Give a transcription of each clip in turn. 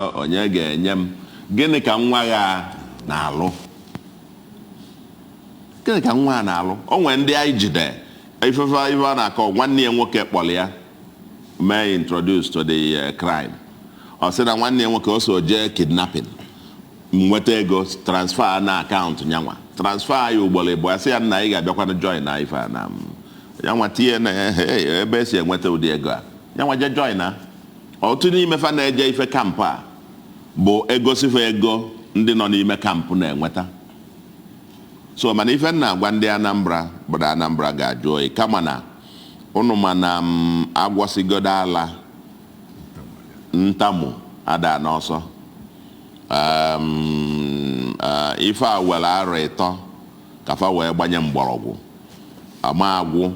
Onye ga-enye m? Gịnị ka nwa ya na-alụ? Gịnị ka nwa a na-alụ? O nwere ndị anyị jide ifefe ife a na-akọ. Nwanne ya nwoke kpọrọ ya mee introduce to the crime. Ọ sị na nwanne ya nwoke o so jee kidnapping, nweta ego, transfer na akaụntụ nyanwa, transfer ya ugboro ịbụọ. Ya sị ya, "Nna, ị ga-abịakwanụ join na ife a." Na yanwa tinye na hey, ebe esi enweta ụdị ego a, yanwa je join na. Otu n'ime fa na-eje ife camp a bụ egosife ego ndị nọ n'ime camp na-enweta. So mana ife m na-agwa ndị Anambra bụ na Anambra ga-ajụ oyi, kama na ụnụ ma na m agwọsigodo ala ntamu ada n'ọsọ. Ife a were arọ 3 ka fa wee gbanye mgbọrọgwụ ama agwụ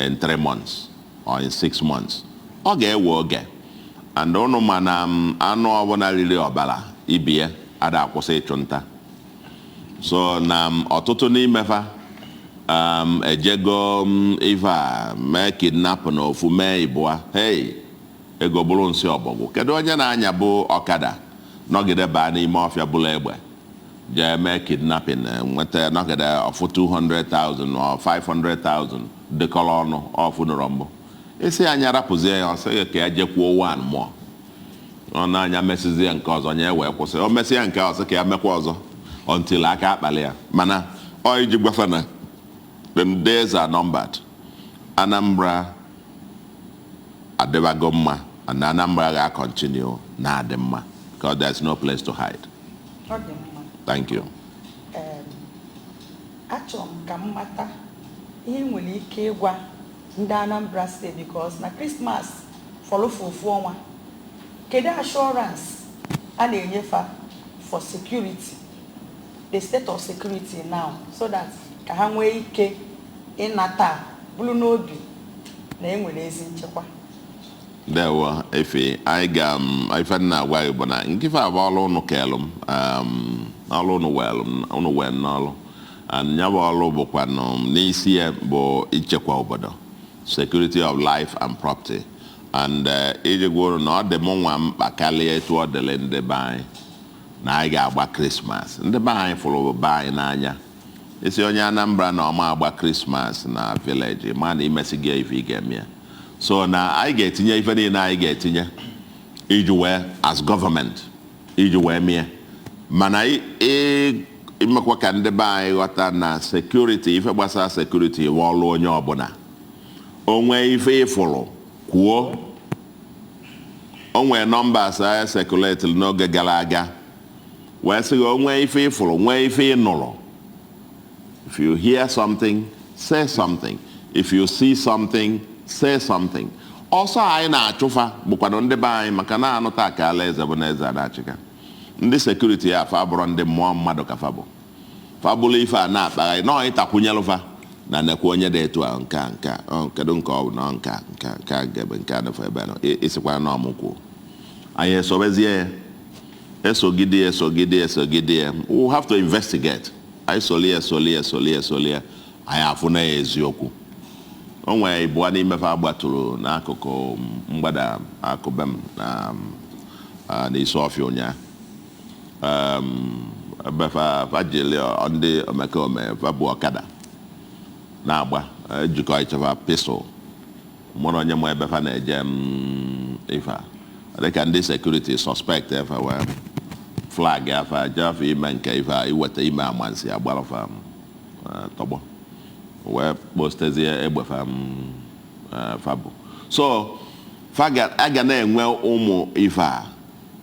in 3 months or in 6 months. Ọ ga-ewe oge, and ụnụ ma na anụ ọbụla riri ọbara ibie ada akwụsị ịchụ nta. So na ọtụtụ n'ime fa ejego ife a mee kidnap na ofu mee ịbụa, hey, ego bụrụ nsị ọbọgwụ. Kedu onye na-anya bụ ọkada nọgide baa n'ime ọfịa bụrụ egbe jee mee kidnapping, nweta nọgide ọfụ 200,000 or 500,000 dịkọrọ ọnụ ọfụ nụrọ mbụ isi anya rapụzie ya? Ọ sịghị ka ya jekwuo one more. Ọ na-anya mesizie nke ọzọ nye wee kwụsị. O mesịa nke ọzọ ka ya mekwa ọzọ until aka akpali ya. Mana ọ iji gwafa na the days are numbered. Anambra adịbago mma, and Anambra ga-continue na-adị mma because there's no place to hide. Ọ dị mma. Thank you. Achọrọ m ka m mata ihe ị nwere ike ịgwa ndị Anambra Steeti, because na Krismas fọrọ ofu ọnwa. Kedu assurance a na-enyefa for security, the state of security now, so that ka ha nwee ike ịnata bụrụ n'obi na enwere ezi nchekwa? Ndewo, efe anyị ga m ife m na-agwa gị bụ na nke ife abụ ọrụ ụnụ kelụ m, ọrụ ụnụ welụ m, ụnụ wee m n'ọrụ, and ya bụ ọrụ bụkwanụ n'isi ya bụ ichekwa obodo, security of life and property, and iji gwa ụnụ na ọ dị mụ nwa mkpa karịa etu ọ dịrị ndị be anyị na anyị ga-agba Krismas. Ndị be anyị fụrụ be anyị n'anya. Isi onye Anambra na ọma agba Krismas na village ma na imesighị ife ị ga-eme ya. So na anyị ga-etinye ife niile anyị ga-etinye iji wee, as gọọmenti, iji wee mie. Mana imekwa ka ndị be anyị ghọta na security, ife gbasara security bụ ọrụ onye ọbụla. O nwee ife ịfụrụ, kwuo. O nwee numbers anyị circulate n'oge gara aga wee sị gị, o nwee ife ịfụrụ, nwee ife ịnụrụ, if you hear something, say something. If you see something, say something. Ọsọ anyị na-achụfa bụkwanụ ndị be anyị, maka na anụta ka ala eze bụ na eze adachịka. Ndị security ya fa bụrụ ndị mmụọ mmadụ ka fa bụ, fa bụrụ ife a na-akpagharị nọọ ịtakwunyelụfa na nekwa onye dị etu a, nke a, nke a, ọ kedu nke ọ bụ nọ nke a, nke a, nke a, nke ebe nke a dịfa ebe a nọ. Ịsịkwara na ọmụkwụ anyị esobezie ya, esogide ya, esogide ya, esogide ya. We have to investigate. Anyị solie, esolie, esolie, esolie, anyị afụ na ya eziokwu. O nwere ịbụọ n'ime fa gbatụrụ n'akụkụ mgbada akụbe m na n'isi ọfịa ụnyaahụ, ebe fa jeli ndị omekome fa bụ ọkada na-agba ejikọ ịchọfa pistol mụrụ onye mụ ebe fa na-eje ife a dịka ndị security suspect efe wee flag afa jee afọ ime nke ife a iweta ime amansi agbara fa tọgbọ wee postezie egbe fa fa bụ. So fa a ga na-enwe ụmụ ife a,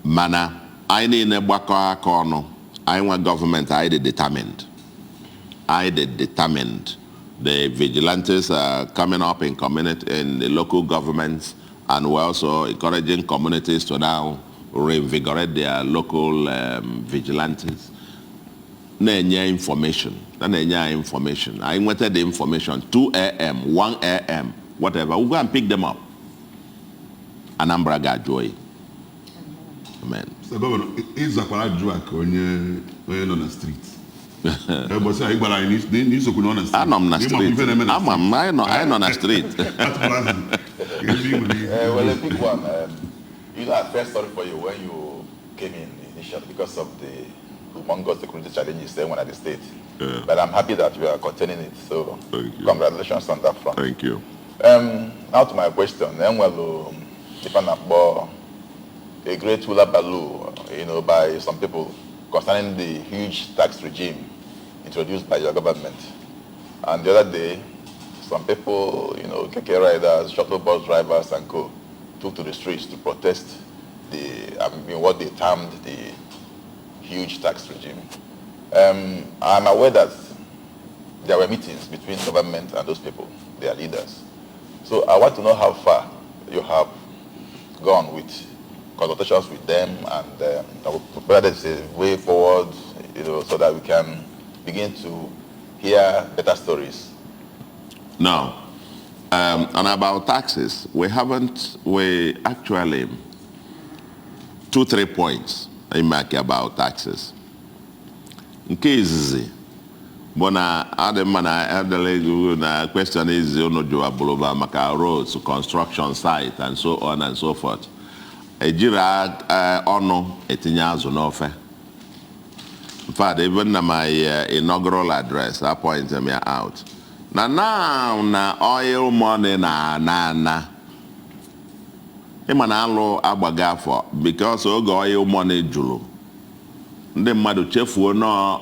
mana anyị niile gbakọ aka ọnụ. Anyị nwe gọọmenti, anyị dị determined, anyị dị determined. The vigilantes are coming up in community, in the local governments, and we're also encouraging communities to now reinvigorate their local vigilantes. Na-enye information, na na-enye anyị information. Anyị nweta the information 2 a.m., 1 a.m., whatever, we'll go and pick them up. Anambra ga-ajụ oyi. Amen. Mr. Governor, ịzakwara ajụjụ a ka onye nọ na street. Ụbọchị a ị gwara anyị n'isokwu nọ na street. Anọ m na Ịmakwa street. ife na-eme na Ama m, anyị nọ na street. Atụkwala asị. Ka ebe ị nwere ihe. Well, a quick one. I felt sorry for you when you came in initially because of the humongous security challenges they went at the state. Yeah. But I'm happy that you are containing it. So Thank you. congratulations on that front. Thank you. Now to my question. Enwelu ife a na-akpọ a great hullabaloo, by some people concerning the huge tax regime introduced by your government. And the other day, some people, keke riders, shuttle bus drivers and co, took to the streets to protest what they termed the huge tax regime. I'm aware that there were meetings between government and those people, their leaders. So I want to know how far you have gone with consultations with them and whether there's a way forward, so that we can begin to hear better stories. No. And about taxes, we haven't, we actually, 2-3 points I make about taxes. Nke izizi bụ na adị mma na adịla ego na question izizi unu jụwa bụrụba maka roads, construction site and so on and so forth. Ejiri ọnụ etinye azụ n'ofe. In fact, even na my inaugural address, I pointed me out. Na now na oil money na na na. Ịma na alụ agbaga afọ because oge oil money jụrụ, ndị mmadụ chefuo nọọ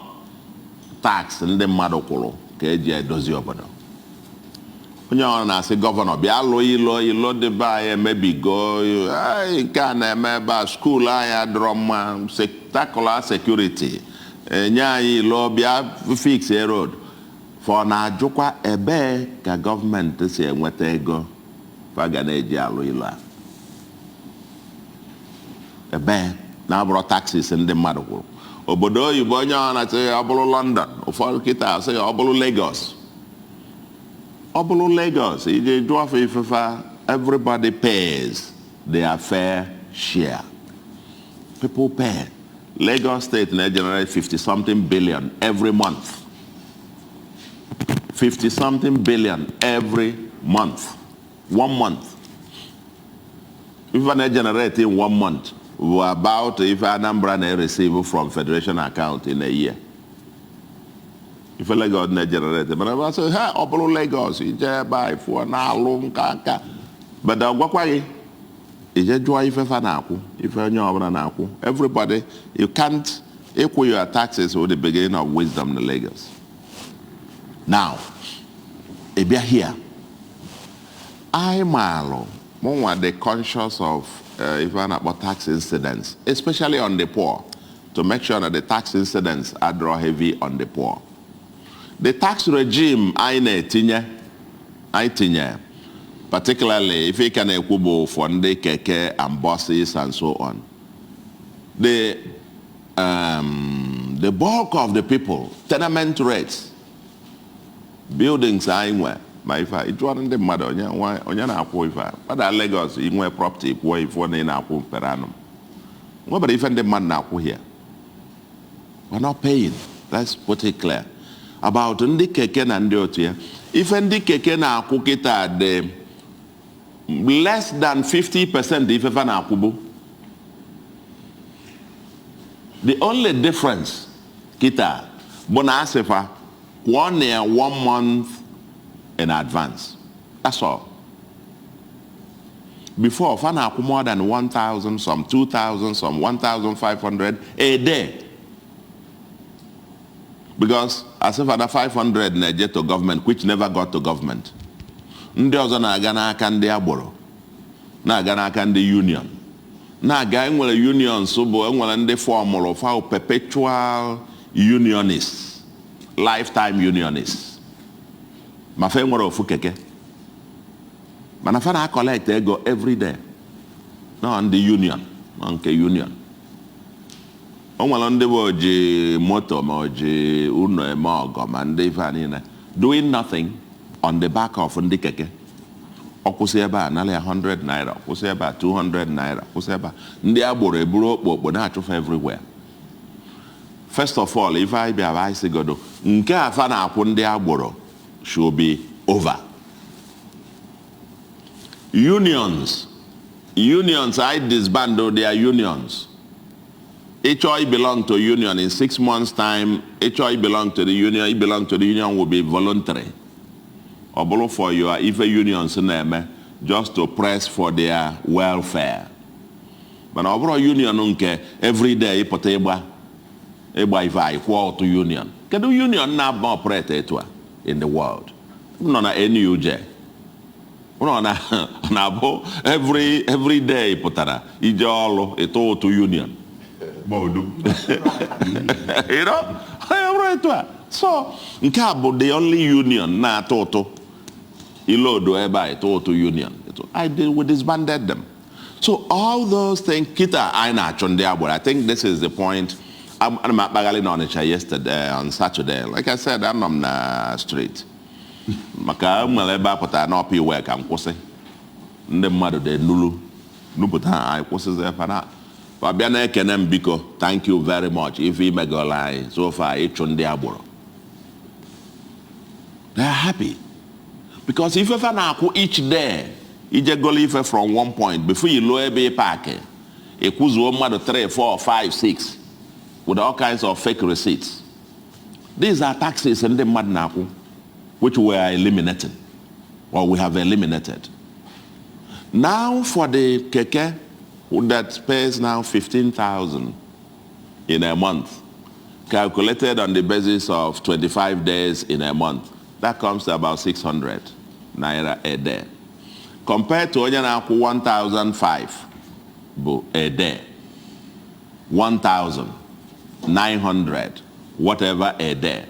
tax ndị mmadụ kwụrụ ka eji edozi obodo. Onye ọrụ na-asị gọvanọ bịa lụọ ilo ilo dị be anyị emebigo, nke a na-eme ebe a skuul anyị adịrọ mma, spectacular security enye anyị ilo bịa fix a road. For na-ajụkwa ebee ka gọọmenti si enweta ego fa ga na-eji alụ ilo a. Ebee na-abụrọ taxes ndị mmadụ kwụrụ. Obodo oyibo onye ọ na-asị ọ bụrụ London, ụfọdụ kịta asị ọ bụrụ Lagos. Ọ bụrụ Lagos, ije jụọ afọ ifefa, everybody pays their fair share. People pay. Lagos State na-generate 50-something billion every month. 50-something billion every month. 1 month. If I generate in 1 month, we're about if Anambra na receive from Federation account in a year. If Lagos na generate, but I say, hey, ọ bụrụ Lagos, ije ebe a ifụọ na-alụ nka nka. But ọ gwakwa gị, ije jụọ ife fa na-akwụ, ife onye ọbụla na-akwụ. Everybody, you can't equal your taxes with the beginning of wisdom in Lagos. Now, ị bịa here, I maalụ, mụnwa dị conscious of ife a na-akpọ tax incidence, especially on the poor, to make sure that the tax incidence are draw heavy on the poor. The tax regime anyị na-etinye, anyị tinye, particularly if ị ka na-ekwu bụ for ndị keke and buses and so on. The bulk of the people, tenement rates, buildings anyị nwe, ma ife a, ị jụọ ndị mmadụ onye na-akwụ ife a. Gbada Lagos, ị nwee property, kwụọ ife na ị na-akwụ per annum. Nwebere ife ndị mmadụ na-akwụ here. We're not paying. Let's put it clear. About ndị keke na ndị otu ya. Ife ndị keke na-akwụ kịta dị less than 50% ife fa na-akwụbu. The only difference kịta bụ na asịfa kwụọ na ya 1 month in advance. That's all. Before, fa na-akwụ more than 1,000, some 2,000, some 1,500 a day. Because as if other 500 na-eje to government, which never got to government. Ndị ọzọ na-aga n'aka ndị agboro, na-aga n'aka ndị union. Na-aga enwere unions bụ enwere ndị fọmụrụ fa perpetual unionists, lifetime unionists. Ma fa enwere ofu keke. Mana fa na-collect ego every day. No, ndị union, no nke union. O nwere ndị bụ oji moto ma oji ụlọ eme ọgọ ma ndị ife a niile doing nothing on the back of ndị keke. Ọ kwụsị ebe a nara ya 100 naira, ọ kwụsị ebe a 200 naira, kwụsị ebe a. Ndị agboro eburu okpokpo na-achụfe everywhere. First of all, ife anyị bịara anyị sịgodo nke a fa na-akwụ ndị agboro should be over. Unions, I disband their unions. Ịchọ I belong to union, in 6 months time, ịchọ I belong to the union, I belong to the union will be voluntary. Ọ bụrụ for your ife unions na-eme just to press for their welfare. Mana ọ bụrụ union nke everyday ịpụta ịgba ife anyị kwụọ ụtụ union. Kedu union na-aba operate etu a in the world? Nọ na NUJ nọ na na-abụ every day pụtara ije ọlụ ịtụ ụtụ union. Gba odo. Ọ bụrụ etu a, so nke a bụ the only union na-atụ ụtụ ilodo ebe a ịtụ ụtụ union. I did, we disbanded them. So all those things, kita anyị na-achụ ndị agboro. I think this is the point. Ana m akpaghalị n'Ọnịcha yesterday, on Saturday. Like I said, anọ m na street maka nwere ebe a pụtara n'ọpa iwe ka m kwụsị ndị mmadụ dị nulu nupụta ha, anyị kwụsịzi ebe na fa bịa na-ekene m, biko, thank you very much, ife imegọla anyị so far ịchụ ndị agboro. They are happy because ife fa na-akwụ each day ije golo ife from one point, before you lụọ ebe ị park, ịkwụzuo mmadụ 3, 4, 5, 6 with all kinds of fake receipts. These are taxes ndị mmadụ na-akwụ, which we are eliminating or we have eliminated. Now, for the keke that pays now 15,000 in a month, calculated on the basis of 25 days in a month, that comes to about 600 naira a day. Compared to onye na-akwụ 1,005 bụ a day, 1,900, whatever a day.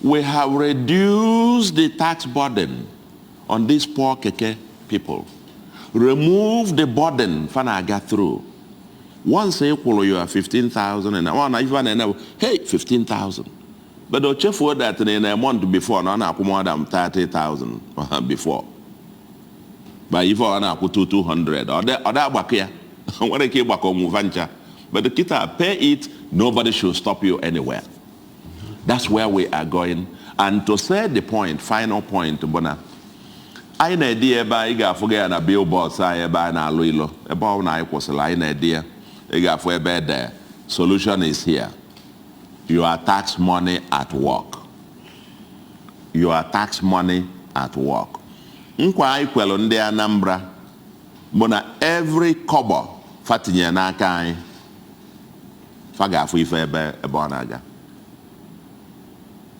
We have reduced the tax burden on these poor keke people. Remove the burden fa na-aga through. Once ị kwụrụ you 15,000 and one ife a na-ene bụ, hey, 15,000. But o chefuo that in a month before na ọ na-akwụ more than 30,000 before. By ife ọ na-akwụ 200, ọ dị agbakọ ya. Nwere ike ịgbakọ onwuva ncha. But the kita pay it, nobody should stop you anywhere. That's where we are going. And to say the point, final point, bụ na anyị na-edi ya ebe anyị ga-afụ ya na billboards anyị ebe anyị na-alụ ilo, ebe ọ na anyị kwụsịrị anyị na-edi ya, ị ga-afụ ebe ede solution is here. Your tax money at work. Your tax money at work. Nkwa anyị kwelu ndị Anambra bụ na every kobo fa tinye n'aka anyị, fa ga-afụ ife ebe ọ na-aga.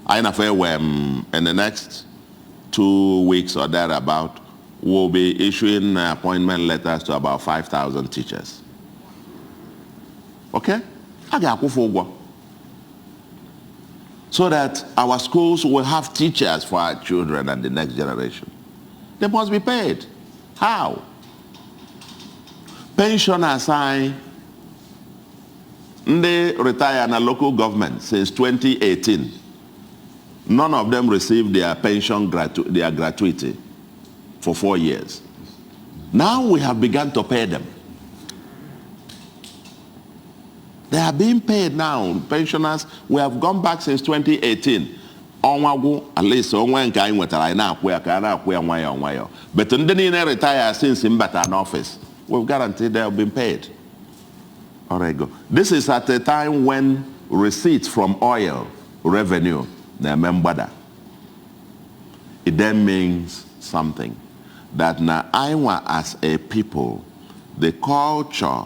Anyị na-afụ ewe m in the next 2 weeks or thereabout, we'll be issuing appointment letters to about 5,000 teachers. Okay? A ga-akwụfe ụgwọ. So that our schools will have teachers for our children and the next generation. They must be paid. How? Pensioners anyị, ndị retire na local government since 2018, none of them received their pension, their gratuity for 4 years. Now we have begun to pay them. They are being paid now. Pensioners, we have gone back since 2018. Ọnwa gwụ, at least onwe nke anyị nwetara, anyị na-akwụ ya ka a na-akwụ ya nwayọọ nwayọọ. But ndị niile retire since m bata n'office, we've guaranteed they have been paid. All right, go. This is at a time when receipts from oil revenue na-eme mgbada. It then means something that na anyị as a people, the culture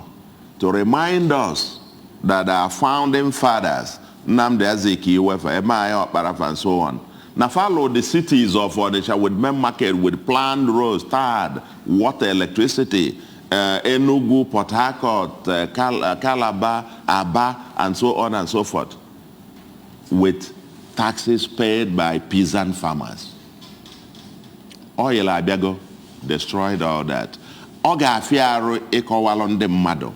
to remind us that our founding fathers, Nnamdi Azikiwe, M.I. Okpara, and so on, now follow the cities of Onitsha with main market, with planned roads, tarred, water, electricity, Enugu, Port Harcourt, Calabar, Aba, and so on and so forth, with taxes paid by peasant farmers. Oil abịago, destroyed all that. Ọ ga-afịa arụ ịkọwalụ ndị mmadụ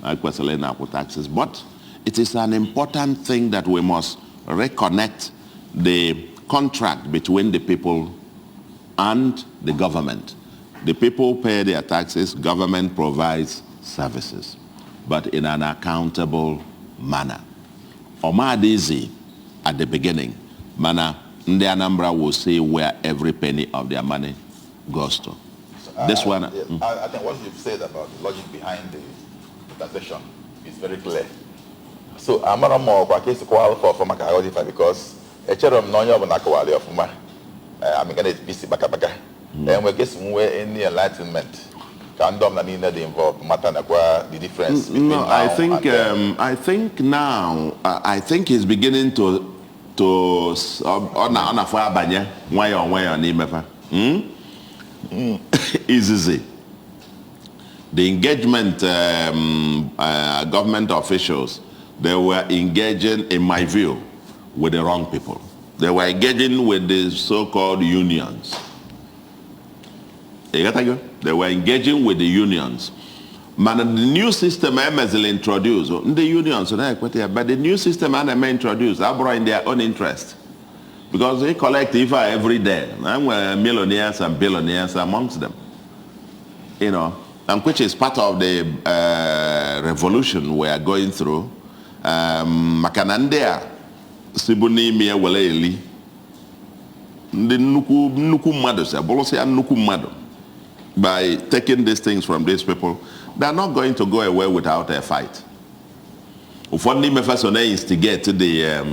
na kwesịrị ịna-akwụ taxes, but it is an important thing that we must reconnect the contract between the people and the government. The people pay their taxes, government provides services, but in an accountable manner. Ọ easy at the beginning, mana ndị Anambra will see where every penny of their money goes to. This one, Yes, I think what you've said about the logic behind the taxation is very clear. So amara m ọkwa ka esi kọwara fa ọfụma ka aghọta ife, because echere m na onye ọbụla kọwara ya ọfụma. Amịga na-esi baka enwe ka esi nwee any enlightenment ka ndị ọbụla niile dị involved mata nakwa the difference between No, now I think and then. I think now I think he's beginning to ọ na-afọ abanye nwayọọ nwayọọ n'ime fa. Izizi, the engagement, government officials, they were engaging, in my view, with the wrong people. They were engaging with the so-called unions. You got that? They were engaging with the unions. Mana the new system emezili introduce, ndị unions na-ekweta ya, but the new system a na-eme introduce abụrụ in their own interest. Because they collect ife a every day. And nwere millionaires and billionaires amongst them. And which is part of the revolution we are going through. Maka na ndị a sibu n'ime ya were eli ndị nnukwu nnukwu mmadụ si abụrụsị ya nnukwu mmadụ by taking these things from these people, they are not going to go away without a fight. Ụfọdụ n'ime fa so na-instigate the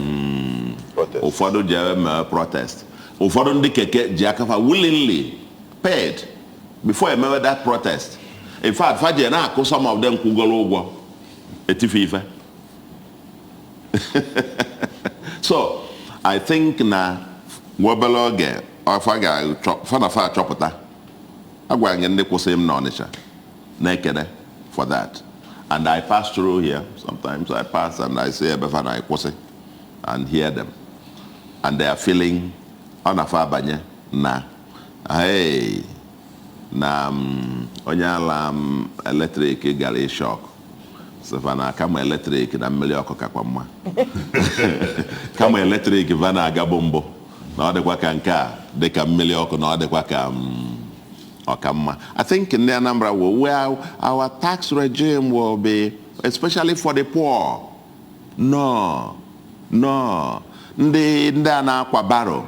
Protest. Ụfọdụ ji eme protest. Ụfọdụ ndị keke ji aka fa willingly paid before emewe that protest. In fact, fa ji na-akụ some of them kwụgoro ụgwọ etife ife. So I think na nwa obere oge ọfa ga-achọ fa na fa achọpụta. Agwara gị ndị kwụsịrị m n'Ọnịcha na-ekene for that. And I pass through here. Sometimes I pass and I say ebe fa na kwụsị and hear them. And they are feeling ọ na-afa abanye na hey, na onye ala electric gara ịshock sịfa na kama electric na mmiri ọkụ kakwa mma, kama electric va na-agabụ mbụ na ọ dịkwa ka nke a dị ka mmiri ọkụ na ọ dịkwa ka ọka mma. I think ndị Anambra will, where our tax regime will be, especially for the poor. No, ndị a na-akwa barrow,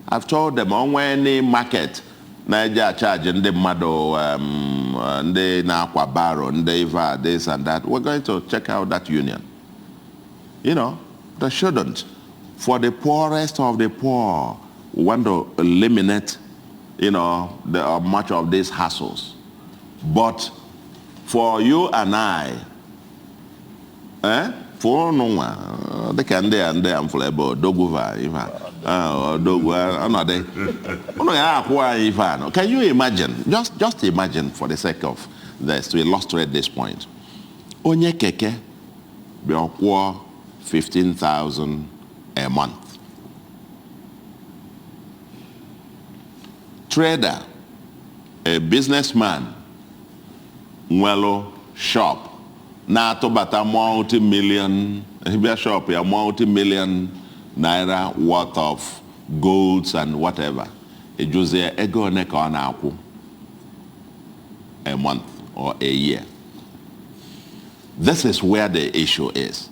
I've told them onwe any market na-eji acharge ndị mmadụ, ndị na-akwa barrow, ndị ife a, this and that, we're going to check out that union. They shouldn't. For the poorest of the poor, we want to eliminate much of these hassles. But for you and I, for unu nwa, dịka ndị a m fụrụ ebe odogwu va ife a, odogwu ọnọdụ unu ga na-akwụ anyị ife a nọ. Can you imagine? Just imagine for the sake of this, to illustrate this point. Onye keke bịa kwụọ 15,000 a month. Trader, a businessman, nwelu shop na-atụbata multi-million, bịa shop ya multi-million naira worth of golds and whatever. Ejuzie ego one ka ọ na-akwụ a month or a year. This is where the issue is.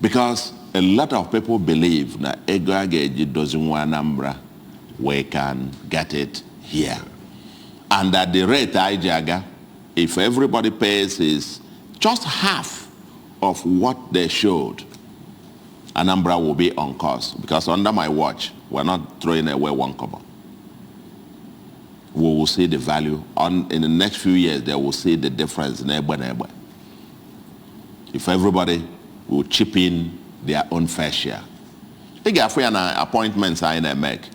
Because a lot of people believe na ego a ga-eji dozi nwa Anambra, we can get it here. And at the rate anyị ji aga, if everybody pays is just half of what they showed, Anambra will be on course. Because under my watch, we're not throwing away one kobo. We will see the value. In the next few years, they will see the difference in egbe na egbe. If everybody will chip in their own fair share. Ị ga-afụ ya na appointments anyị na-make.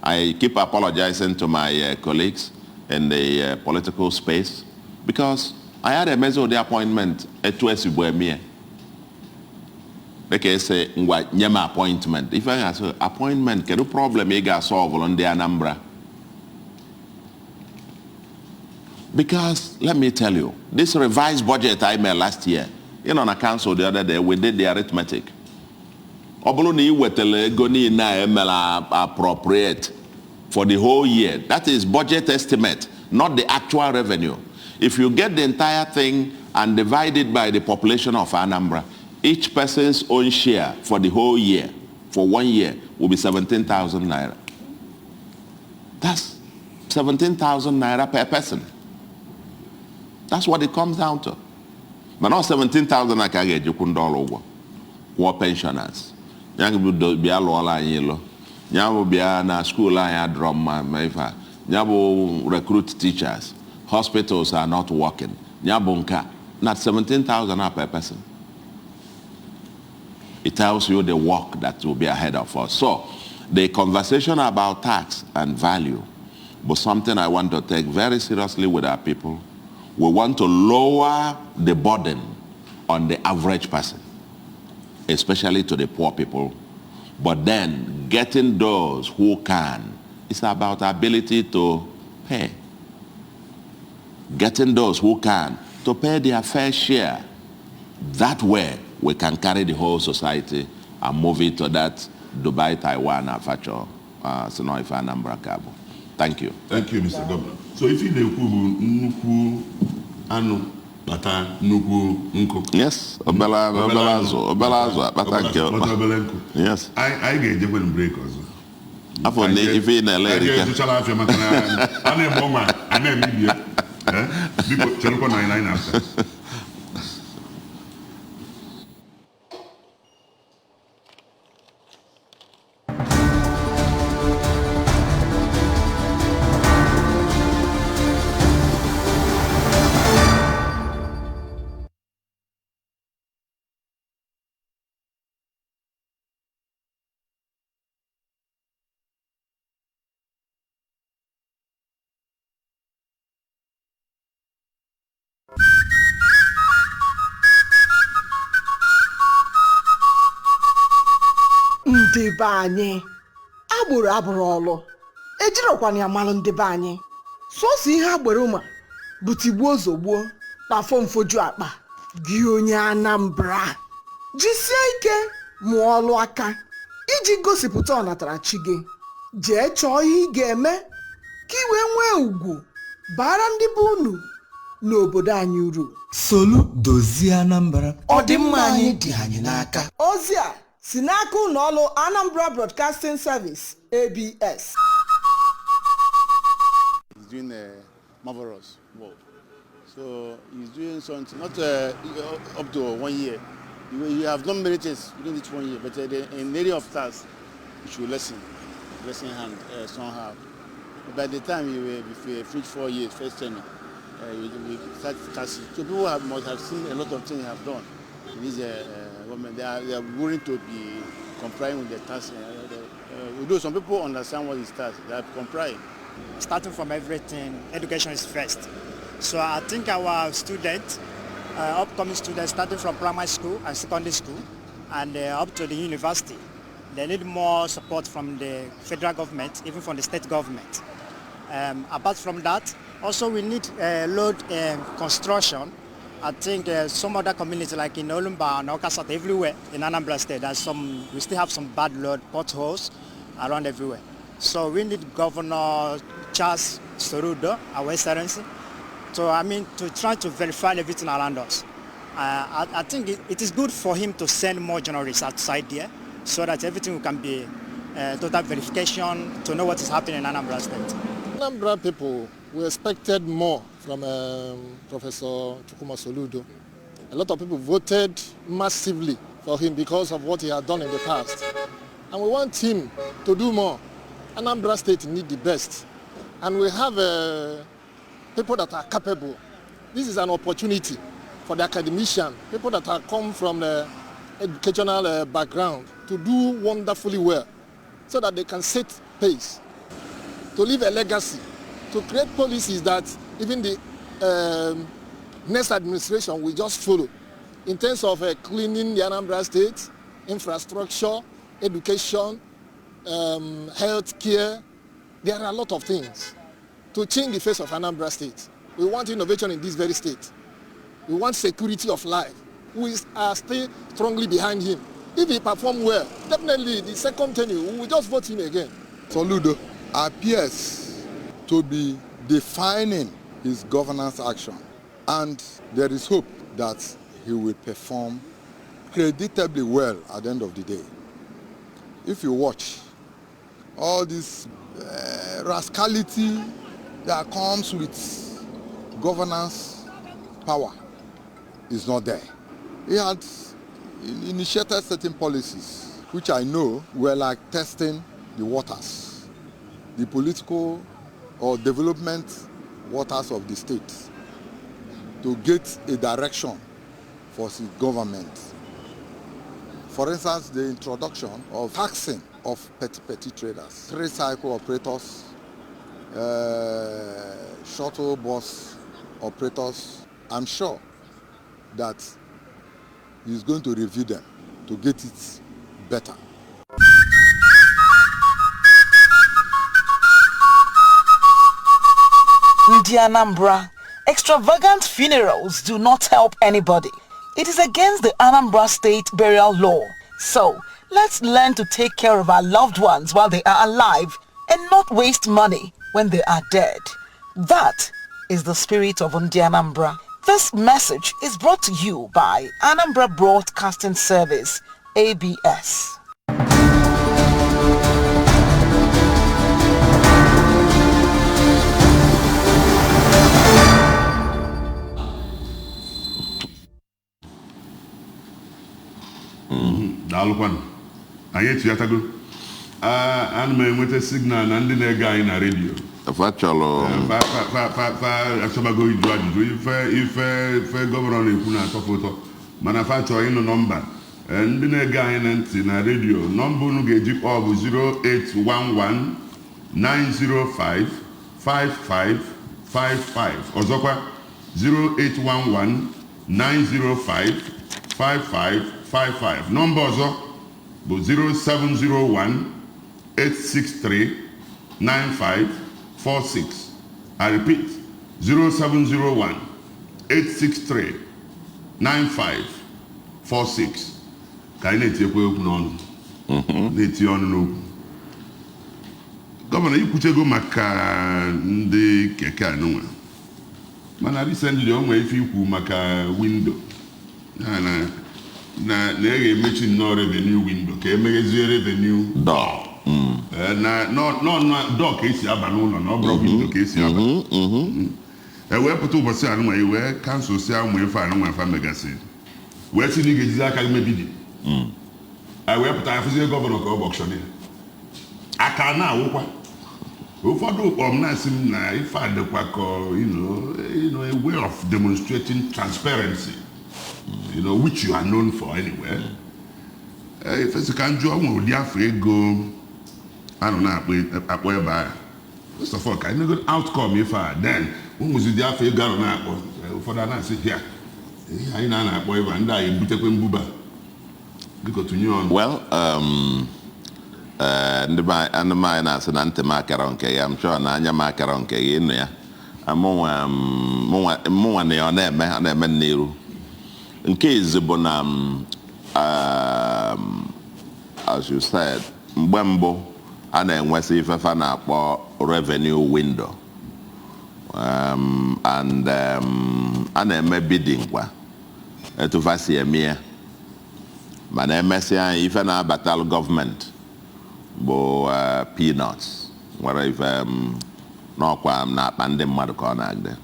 I keep apologizing to my colleagues in the political space because I had emezi ụdị appointment etu esi bụ eme ya. Dịka esi ngwa nye m appointment. Ife anyị asị appointment, kedu problem ị ga-asolve ndị Anambra? Because let me tell you, this revised budget I made last year, na council the other day, we did the arithmetic. Ọ bụrụ na ị wetara ego niile a emere appropriate for the whole year, that is budget estimate, not the actual revenue. If you get the entire thing and divide it by the population of Anambra, each person's own share for the whole year, for 1 year, will be 17,000 naira. That's 17,000 naira per person. That's what it comes down to. Mana ọ 17,000 a ka a ga-ejikwu ndị ọrụ ụgwọ, kwụọ pensioners, ya bụ bịa lụọla anyị ilo, ya bụ bịa na school anyị adịrọ mma, ma ife a, ya bụ recruit teachers, hospitals are not working, ya bụ nke a na 17,000 a per person. It tells you the work that will be ahead of us. So the conversation about tax and value was something I want to take very seriously with our people. We want to lower the burden on the average person, especially to the poor people. But then getting those who can, it's about ability to pay. Getting those who can to pay their fair share. That way, we can carry the whole society and move it to that Dubai, Taiwan, Afacho, Sinoifa, Anambra, Cabo. Thank you. Thank you, Mr. Governor. So ife ị na-ekwu bụ nnukwu anụ kpata nnukwu nkụ. Yes, obere azụ, obere azụ akpata nke kpata obere nkụ. Yes. Anyị ga-ejekwe break ọzọ. Afọ na ife ị na-ele Anyị erika. ga-ezụchala afịa maka na a na-eme ọnwa a na-eme ibie. Biko cherekwa na anyị na-apụta. Ndị be anyị agboro abụrụ ọlụ ejirọkwana ya malụ. Ndị be anyị, sọsọ ihe agbero ma bụ tigbuo zogbuo na fomfoju akpa. Gị onye Anambra, jisie ike mụọ ọlụ aka iji gosipụta ọnatarachi gị. Jee chọọ ihe ị ga-eme ka ị wee nwee ugwu bara ndị be unu n'obodo anyị uru. Solu dozie Anambra. Ọdịmma anyị dị anyị n'aka. Ozi a si n'aka ụlọ ọrụ Anambra Broadcasting Service, ABS. He's doing a marvelous work. So he's doing something, not up to 1 year. You have done many things within this 1 year, but in the area of tax, you should lessen hand somehow. By the time you will be finish 4 years, first tenure, you will start taxing. So people must have seen a lot of things you have done in this government. They are willing to be complying with the tax. Although some people understand what is tax, they are complying. Starting from everything, education is first. So I think our students, upcoming students, starting from primary school and secondary school, and up to the university, they need more support from the federal government, even from the state government. Apart from that, also we need road construction. I think some other community like in Olumba and Awka South, everywhere in Anambra State, there's some, we still have some bad road potholes around everywhere. So we need Governor Charles Soludo, our Excellency, to, I mean, to try to verify everything around us. I think it is good for him to send more journalists outside there so that everything can be total verification to know what is happening in Anambra State. Anambra people, we expected more from Professor Chukwuma Soludo. A lot of people voted massively for him because of what he had done in the past. And we want him to do more. Anambra State need the best. And we have people that are capable. This is an opportunity for the academician, people that have come from the educational background to do wonderfully well so that they can set pace, to leave a legacy, to create policies that even the next administration will just follow in terms of cleaning the Anambra State, infrastructure, education, health care. There are a lot of things to change the face of Anambra State. We want innovation in this very state. We want security of life. We are still strongly behind him. If he perform well, definitely the second tenure, we will just vote him again. Soludo appears to be defining his governance action, and there is hope that he will perform creditably well at the end of the day. If you watch all this rascality that comes with governance power, is not there. He had initiated certain policies, which I know were like testing the waters, the political or development waters of the state, to get a direction for the government. For instance, the introduction of taxing of petty traders, tricycle operators, shuttle bus operators. I'm sure that he's going to review them to get it better. Ndi Anambra, extravagant funerals do not help anybody. It is against the Anambra State burial law. So, let's learn to take care of our loved ones while they are alive and not waste money when they are dead. That is the spirit of Ndi Anambra. This message is brought to you by Anambra Broadcasting Service, ABS. Daalụkwanụ, anyị etinyatago. Ana m enweta signal na ndị na-ege anyị na redio fa chọrọ fa achọbago ịjụ ajụjụ ife gọvanọ na-ekwu na-atọfe ụtọ, mana fa chọrọ ịnụ nọmba. Ndị na-ege anyị na ntị na redio, nọmba unu ga-eji kpọọ bụ 0811 905 5555. Ọzọkwa, 0811 905 5555. Nọmba ọzọ bụ 0701 863 9546. I repeat, 0701 863 9546. Ka anyị na-etinyekwa okwu n'ọnụ, na-etinye ọnụ n'okwu. Gọvanọ, ikwuchego maka ndị keke anụnwa, mana recently o nwere ife ikwu maka window na na na na e ga-emechi nnọọ revenue window ka emeghezie revenue door. Na nọ door ka esi aba n'ụlọ, na ọ bụrụ window ka esi aba. E wee pụta ụbọchị anụnwa, i wee cancel si ụmụ ife anụnwa fa megasị, wee sị na ị ga-ejizi aka gị mebidi. E wee pụta afụzie gọvanọ ka ọ bụ auctioneer, aka na-awụkwa. Ụfọdụ kpọrọ m na-asị m na ife a dịkwa ka a way of demonstrating transparency, which you are known for anyway. Ifesi ka njụọ, nwere ụdị afọ ego a nọ na-akpọ akpọ ebe a. First of all, ka anyị nego outcome ife a, then ụmụzi ụdị afọ ego a nọ na-akpọ. Ụfọdụ a na-asị ya ihe anyị na na-akpọ ebe a, ndị a ebutekwe mbuba. Biko tụnye ọnụ. Well, ndị be anyị na-asị na ntị m akara nke ya, m chọọ na anya m akara nke gị ịnụ ya. Mụnwa na ya ọ na-eme n'iru. Nke izu bụ na as you said, mgbe mbụ a na-enwesị ifefa na-akpọ revenue window, and a na-eme bidding kwa etu fa si eme ya, mana emesịa anyị ife na-abatalụ gọọmenti bụ peanuts, nwere ife n'ọkwa na-akpa ndị mmadụ ka ọ na-agde.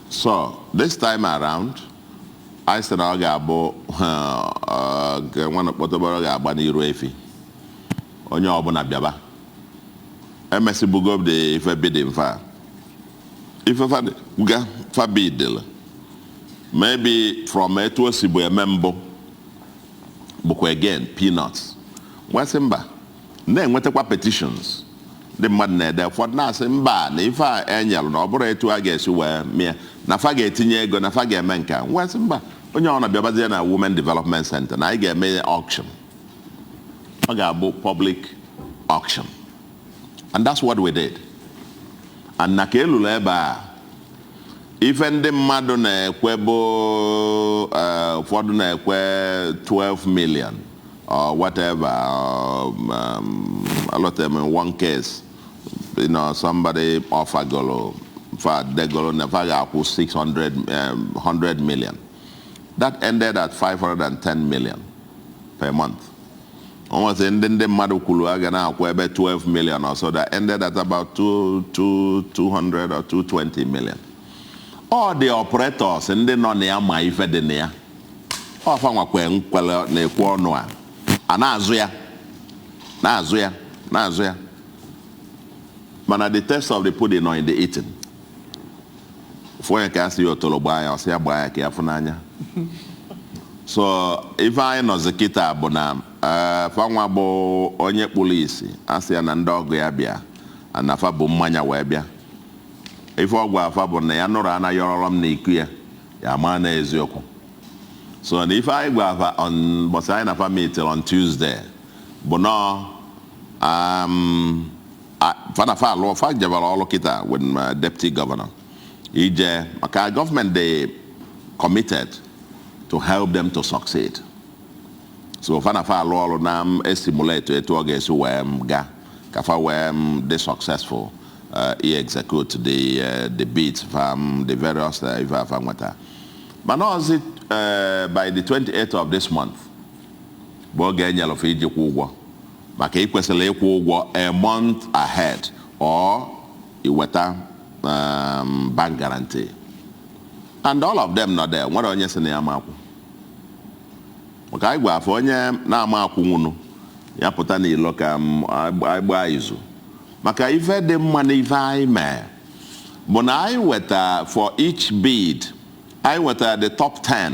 So this time around, anyị sị na ọ ga-abụ nke nwa kpọtọbọrọ ga-agba n'iru efi, onye ọbụla bịaba. Emesibugo the ife bidding, fa ife fa ga fa bidil maybe from etu o si bụ eme mbụ bụkwa again peanuts. Nwesị mba, na-enwetakwa petitions ndị mmadụ na-ede, ụfọdụ na-asị mba, na ife a enyelụ na ọ bụrụ etu a ga-esi wee mịa, na fa ga-etinye ego, na fa ga-eme nke a. Nwesị mba, onye ọ na-abịabazie na Women Development Center, na anyị ga-eme auction, ọ ga-abụ public auction, and that's what we did. And na ka elulu ebe a, ife ndị mmadụ na-ekwe bụ ụfọdụ na-ekwe 12 million or whatever. A lot of them, in one case, somebody offergolo fa degolo na fa ga-akwụ 600 100 million. That ended at 510 million per month. Almost ndị mmadụ kwuru a ga na-akwụ ebe 12 million or so, that ended at about 2, 2, 200 or 220 million. All the operators ndị nọ na ya ma ife dị na ya. Ọfa nwakwe nkwele na-ekwu ọnụ a na-azụ ya, na-azụ ya, na-azụ ya, mana the taste of the pudding nọ in the eating. Fụ onye ka a sị ya otolo gbaa ya, ọsị ya gbaa ya ka ya fụ n'anya. So ife anyị nọzi kịta bụ na fanwa bụ onye kpụrụ isi, a sị ya na ndị ọgụ ya bịa anafa bụ mmanya wee bịa. Ife ọgwụ afa bụ na ya nụrụ anaghị ọrọrọ m n'iku ya, ya maa na eziokwu. So na ife anyị gwa afa on mbọsị anyị na fa meeting on Tuesday bụ nọọ fa na fa alụọ, fa jebara ọrụ kịta with my deputy governor ije maka gọọmenti dị committed to help them to succeed. So fa na fa alụ ọrụ na m estimulate etu ọ ga-esi wee m ga ka fa wee m dị successful execute the bids from the various ife afa nweta. Mana ọzi by the 28th of this month bụ oge enyere fa iji kwụ ụgwọ, maka ị kwesịrị ịkwụ ụgwọ a month ahead or iweta bank guarantee, and all of them nọ there. Nwere onye sị na ya ma akwụ, maka anyị gwa afọ onye na-ama akwụnwụnụ ya pụta n'ilo ka m anyị gbaa izu. Maka ife dị mma na ife anyị mee bụ na anyị weta for each bid, anyị wetara the top 10,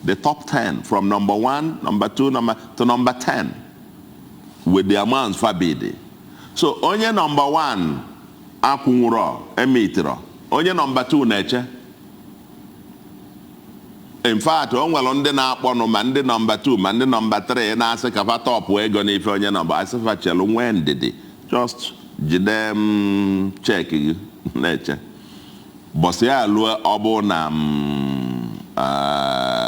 the top 10 from number 1, number 2, number to number 10 with the amounts fa bid. So onye number 1 akwụnwụrọ emitịrọ, onye number 2 na-eche. In fact, o nwere ndị na-akpọnụ, ma ndị nọmba 2 ma ndị nọmba 3, na-asị ka fa tọpụ ego n'ife onye nọmba. Asị fa chelu, nwee ndidi, just jide m cheque gị na-eche bọsị ya lụọ. Ọ bụ na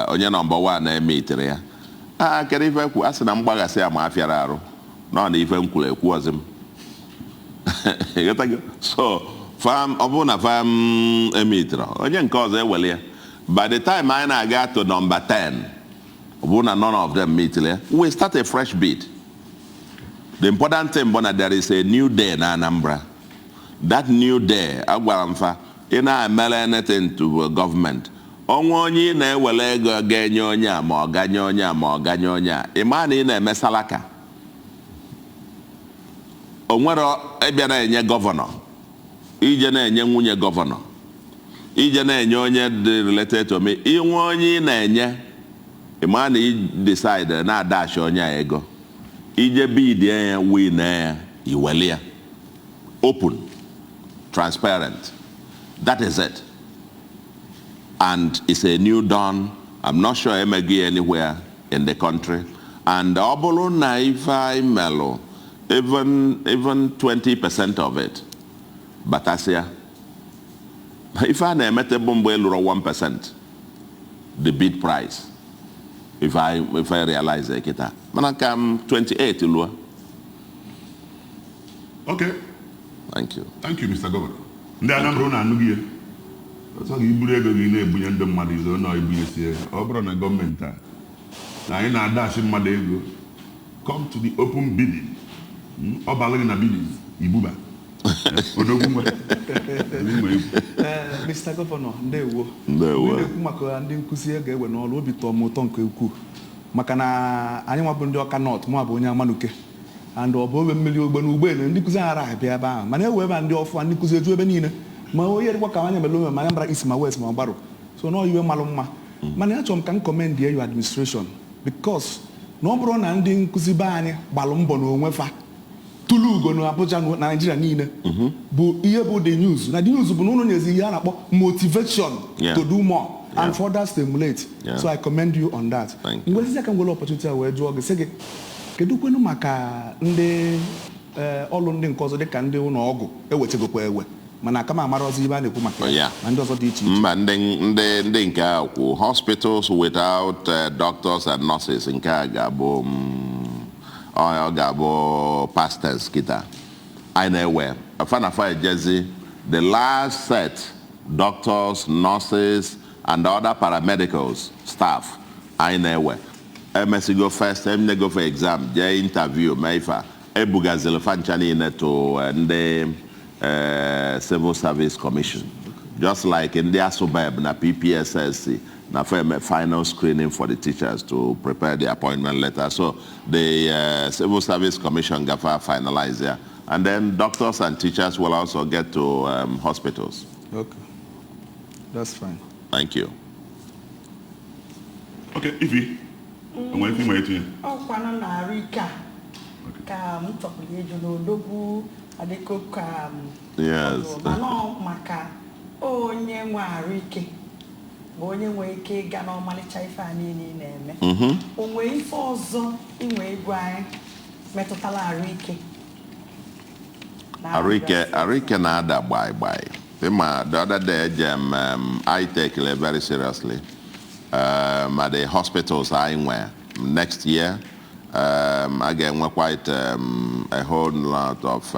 onye nọmba 1 na-eme itere ya a, kedu ife kwu? A sị na mgbaghasị ya ma afịara arụ nọ na ife m kwuru ekwu ọzọ m. Ịghọtago? So fam, ọ bụrụ na fam emitara, onye nke ọzọ ewele ya. By the time anyị na-aga to number 10, ọ bụrụ na none of them meet ya, we start a fresh bid. The important thing bụ na there is a new day na Anambra. That new day, agwara m fa, ị na-emere anything to government, ọnwa onye ị na-ewere ego ga-enye onye a, ma ọ ganye onye a, ma ọ ganye onye a, ị maa na ị na-eme salaka. O nwere ịbịa na-enye gọvanọ, ije na-enye nwunye gọvanọ, ije na-enye onye dị related to me. Inwe onye ị na-enye, ị maa na ị decide na-adashi onye a ego, ije bidie ya, win ya, iweli ya. Open, transparent, that is it. And it's a new dawn. I'm not sure emego anywhere in the country. And ọ bụrụ na ife anyị melụ, even 20% of it batasịa, ife a na-emete bụ mgbe elụrụ 1% the bid price. If I realize it kịta, mana ka m 28 lụọ. Okay. Thank you. Thank you, Mr. Governor. Ndị Anambra, unu anụghị ya. Ọsọ gị iburu ego gị na-ebunye ndị mmadụ izo na ebunyesi ego. Ọ bụrụ na gọọmenti a na anyị na-adachi mmadụ ego, come to the open bidding. Ọ bara gị na bidding ibuba. Odogwu nwe. Ndị nwe ikwu. Ee, Mr. Governor, ndewo. Ndewo. Mgbe ị na-ekwu maka ndị nkụzi e ga-ewe n'ọrụ, obi tọọ m ụtọ nke ukwuu, maka na anyị nwa bụ ndị Ọka North, mụ bụ onye Amanuke, and ọ bụ obe mmiri ogbe na ụgbọelu, ndị nkụzi aghara abịa ebe ahụ, mana ewe ebe a ndị ọfụ ndị nkụzi eju ebe niile, ma onye dịkwa ka anya mere ome, ma Anambra East, ma West, ma Ọgbarụ. So nọọ iwe malụ mma, mana achọrọ m ka m commend your administration, because na ọ bụrụ na ndị nkụzi be anyị gbalụ mbọ n'onwe fa tụlụ ugo na Abuja na Naijiria niile, bụ ihe bụ the news na the news bụ na ụnụ nyezi ihe a na-akpọ motivation to do more and further stimulate. So I commend you on that. Thank you. Mgbe aka m nwere opportunity a wee jụọ gị, sị gị, kedu kwenu maka ndị ọlụ ndị nke ọzọ, dịka ndị ụlọ ọgwụ ewechegokwa ewe, mana aka m amara ọzọ ibe a na-ekwu maka ya, ma ndị ọzọ dị iche iche? Mba, ndị nke a kwu hospitals without doctors and nurses, nke a ga-abụ ọ ga-abụ past tense. Kịta anyị na-ewe fanafa ejezi the last set, doctors, nurses and other paramedicals staff anyị na-ewe, emesigo first enyego for exam, jee interview, mee ife a ebugaziri fa ncha niile to ndị Civil Service Commission. Just like in the ASUBEB na PPSSC, na for final screening for the teachers to prepare the appointment letter. So the Civil Service Commission gafa finalize there. And then doctors and teachers will also get to hospitals. Okay. That's fine. Thank you. Okay, Ifi, enwere ife nwere itinye? Ọkwanụ na arụ ike a ka m chọpụrụ ịjụ n'odogwu adịko ka m Yes. mana ọ maka onye nwe arụ ike bụ onye nwee ike ịga n'ọmalịcha ife a niile ị na-eme. O nwee ife ọzọ inwe egwu anyị metụtara arụ ike na Arike, Anambra? Arike na-ada gbai gbai. Ịma, the other day, Jem, I take it very seriously. At the hospitals I went next year, again, we're quite a whole lot of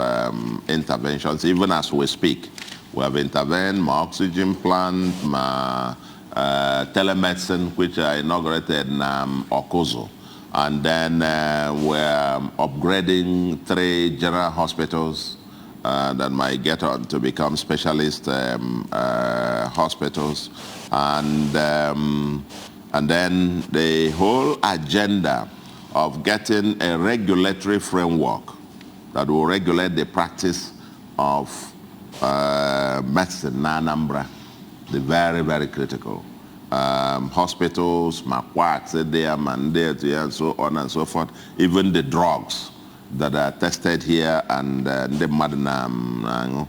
interventions, even as we speak. We have intervened, my oxygen plant, my telemedicine, which I inaugurated in Awkuzu. And then we're upgrading 3 general hospitals that might get on to become specialist hospitals. And then the whole agenda of getting a regulatory framework that will regulate the practice of medicine in Anambra, the very, very critical. Hospitals, quacks, and so on and so forth, even the drugs that are tested here and the madnam.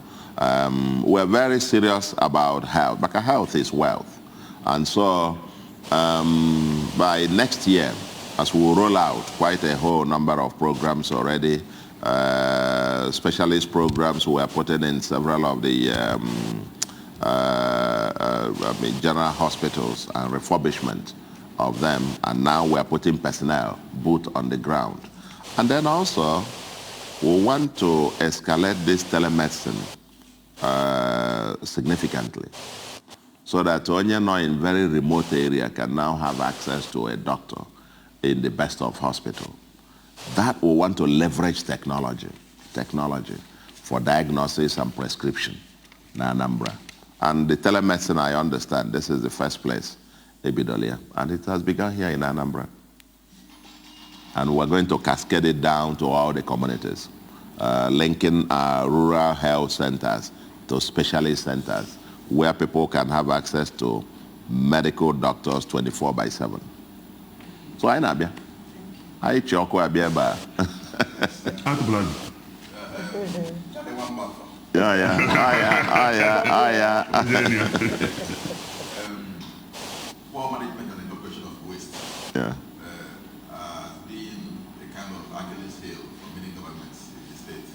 We're very serious about health, because health is wealth. And so by next year, as we roll out quite a whole number of programs already, specialist programs we are putting in several of the general hospitals and refurbishment of them, and now we are putting personnel, boot on the ground. And then also, we want to escalate this telemedicine significantly, so that onye nọ in very remote area can now have access to a doctor in the best of hospital. That we want to leverage technology for diagnosis and prescription in Anambra. And the telemedicine, I understand, this is the first place, Ebidolia, and it has begun here in Anambra. And we're going to cascade it down to all the communities, linking rural health centers to specialist centers where people can have access to medical doctors 24/7. So I na-abịa. Anyị chị ọkụ abịa ebe a. Atụpụla. Yeah. Ah, yeah, ah, yeah, ah, yeah. Poor management and evacuation of waste has been a kind of Achilles heel for many governments in the state,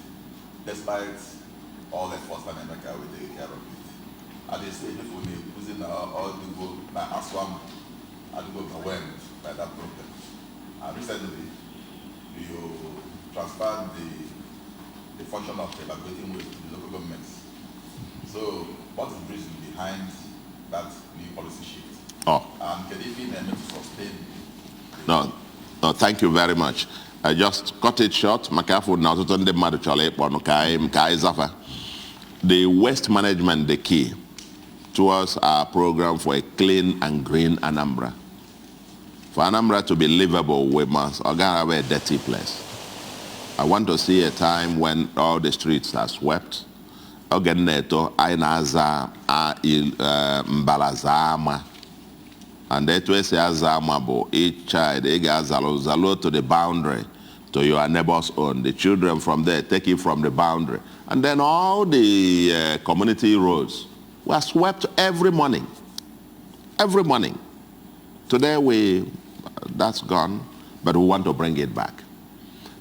despite all efforts and America will take care of it. At this stage, if we may using all the go na ASWAMA, and go overwhelmed by that problem. And recently, you transferred the function of evacuating waste to the local governments. So, what is the reason behind that new policy shift? Oh. And can it be meant to sustain? No, thank you very much. I just cut it short. Maka afọ na ọtụtụ ndị mmadụ chọrọ ịkpọ nụ ka anyị ka anyị zafa. The waste management, the key towards our program for a clean and green Anambra. For Anambra to be livable, we must have a dirty place. I want to see a time when all the streets are swept. Oge m na-eto, anyị na-aza mbalaza ama. And etu esi aza ama bụ each child, ị ga-azalụ zalụ to the boundary, to your neighbor's own. The children from there take it from the boundary. And then all the community roads were swept every morning. Every morning. Today that's gone, but we want to bring it back.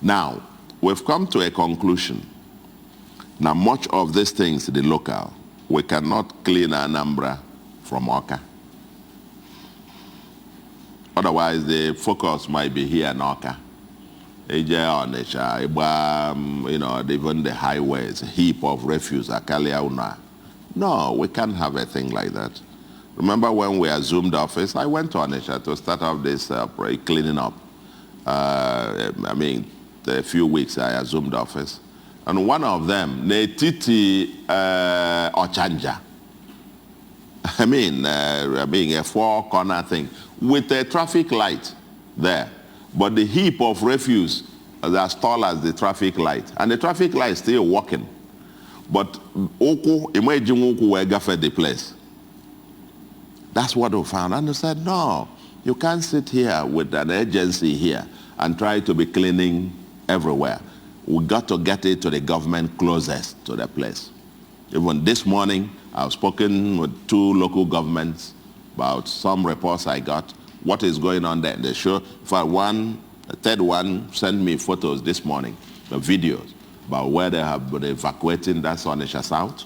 Now, we've come to a conclusion. Now, much of these things, the local, we cannot clean Anambra from Awka. Otherwise, the focus might be here in Awka. Eje Onitsha, Igba, even the highways, a heap of refuse, Akalia Una. No, we can't have a thing like that. Remember when we assumed office, I went to Onitsha to start off this cleaning up. A few weeks I assumed office. And one of them, n'etiti Ochanja, I mean a four corner thing with a traffic light there. But the heap of refuse is as tall as the traffic light. And the traffic light is still working. But ụkwụ emeji ụkwụ wee gafee the place. That's what we found. And they said, "No, you can't sit here with an agency here and try to be cleaning everywhere. We got to get it to the government closest to the place." Even this morning, I've spoken with two local governments about some reports I got, what is going on there. They show, for one, the third one sent me photos this morning, the videos, about where they have been evacuating, that's Onitsha South,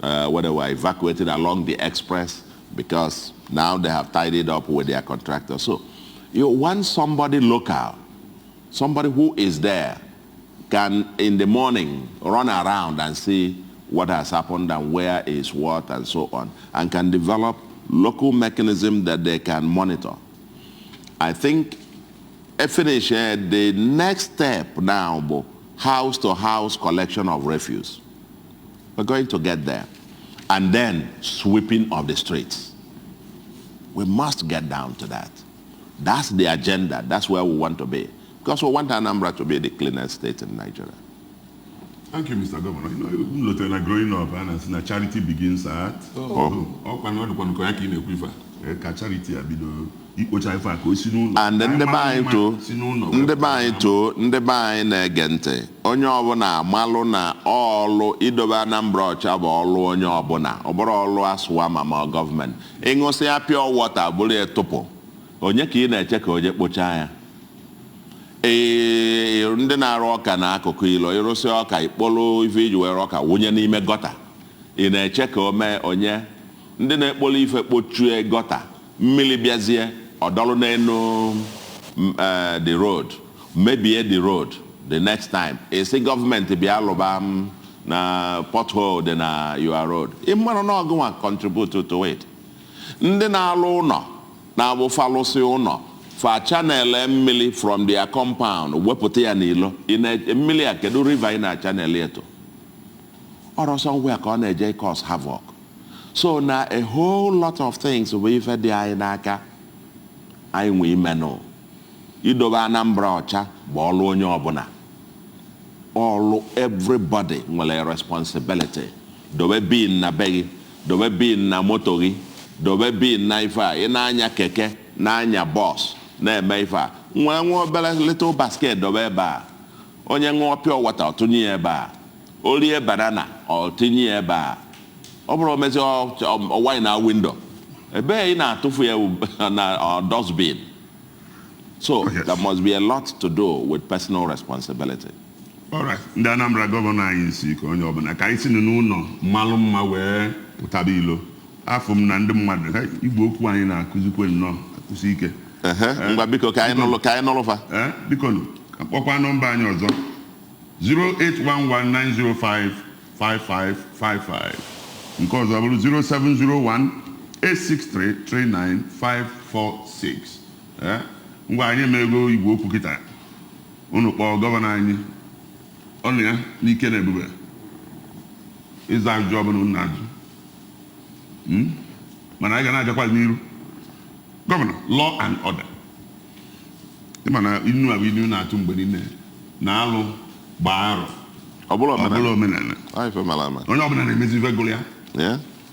where they were evacuating along the express because now they have tidied up with their contractor. So you want somebody local, somebody who is there, can in the morning run around and see what has happened and where is what and so on, and can develop local mechanism that they can monitor. I think finish the next step now bụ house to house collection of refuse. We're going to get there. And then sweeping of the streets. We must get down to that. That's the agenda. That's where we want to be. Because we want Anambra to be the cleanest state in Nigeria. Thank you, Mr. Governor. M lotara na growing up, a na-asị na charity begins at Oh. Ọkwa na ọ dịkwa nke ya ka ị na-ekwu ife a. Ka charity a bido ikpocha ife a ka o si n'ụlọ. And ndị be anyị too, Si n'ụlọ. Ndị be anyị too, ndị be anyị na-ege ntị, onye ọbụla amalụ na ọlụ idobe Anambra ọcha bụ ọlụ onye ọbụla, ọ bụrụ ọlụ asụwa ma ma gọọmenti. Ịṅụsịa pure water bụrụ ya tụpụ, onye ka ị na-eche ka onye kpochaa ya? Ee, ndị na-arụ ọka n'akụkụ ilo, ịrụsị ọka, ikpolu ife iji were ọka wụnye n'ime gutter, ị na-eche ka o mee onye? Ndị na-ekpolu ife kpochue gutter, mmiri bịazie ọdọlụ n'elu the road, mebie the road. The next time esi gọọmenti bịa lụba m na pothole dị na your road, ị mara na ọgụnwa contribute to it. Ndị na-alụ ụlọ na-abụ falụsị ụlọ fa channel mmiri from their compound wepụta ya n'ilo. Mmiri a, kedu river ị na-channel eto ọrụ? Somewhere ka ọ na-eje cause havoc. So na a whole lot of things bụ ife dị anyị n'aka anyị nwe imenụ. Idobe Anambra ọcha bụ ọlụ onye ọbụla, ọlụ everybody nwere responsibility. Dobe bin na be gị, dobe bin na moto gị, dobe bin na ife a ị na-anya, keke na-anya, bus na-eme ife a, nwee nwa obere little basket, dobe ebe a. Onye ṅụọ pure water, ọ tụnye ya ebe a. O rie banana, ọ tinye ya ebe a. Ọ bụrụ omezi ọwanyị na window ebe ị na-atụfu ya na dustbin. So there must be a lot to do with personal responsibility. Alright. Ndị Anambra, gọvanọ anyị si ka onye ọbụla ka anyị si n'ụlọ mmalụ mma wee pụtaba ilo. Afọ m na ndị mmadụ ha, igwe okwu anyị na-akụzikwe nnọọ akụzi ike. Ngwa, biko, ka anyị nụlụ, ka anyị nụlụ fa. Ee, biko nụ, ka kpọkwa nọmba anyị ọzọ, 08119055555. Nke ọzọ bụrụ 0701863 39546. Ee, ngwa, anyị emego igwe okwu kịta. Unu kpọọ gọvanọ anyị, ọnụ ya n'ike na ebube ịza ajụjụ ọbụla unu na-ajụ. Mana anyị ga na-agakwa n'iru. Gọvanọ, law and order, ịma na inu a bụ inu na-atụ mgbe niile na alụ gbaa arụ. Ọ bụrụ ọ bụrụ omenala. Omenala. Ọ ife mara ama. Onye ọbụla na-emezi ife gụrụ ya.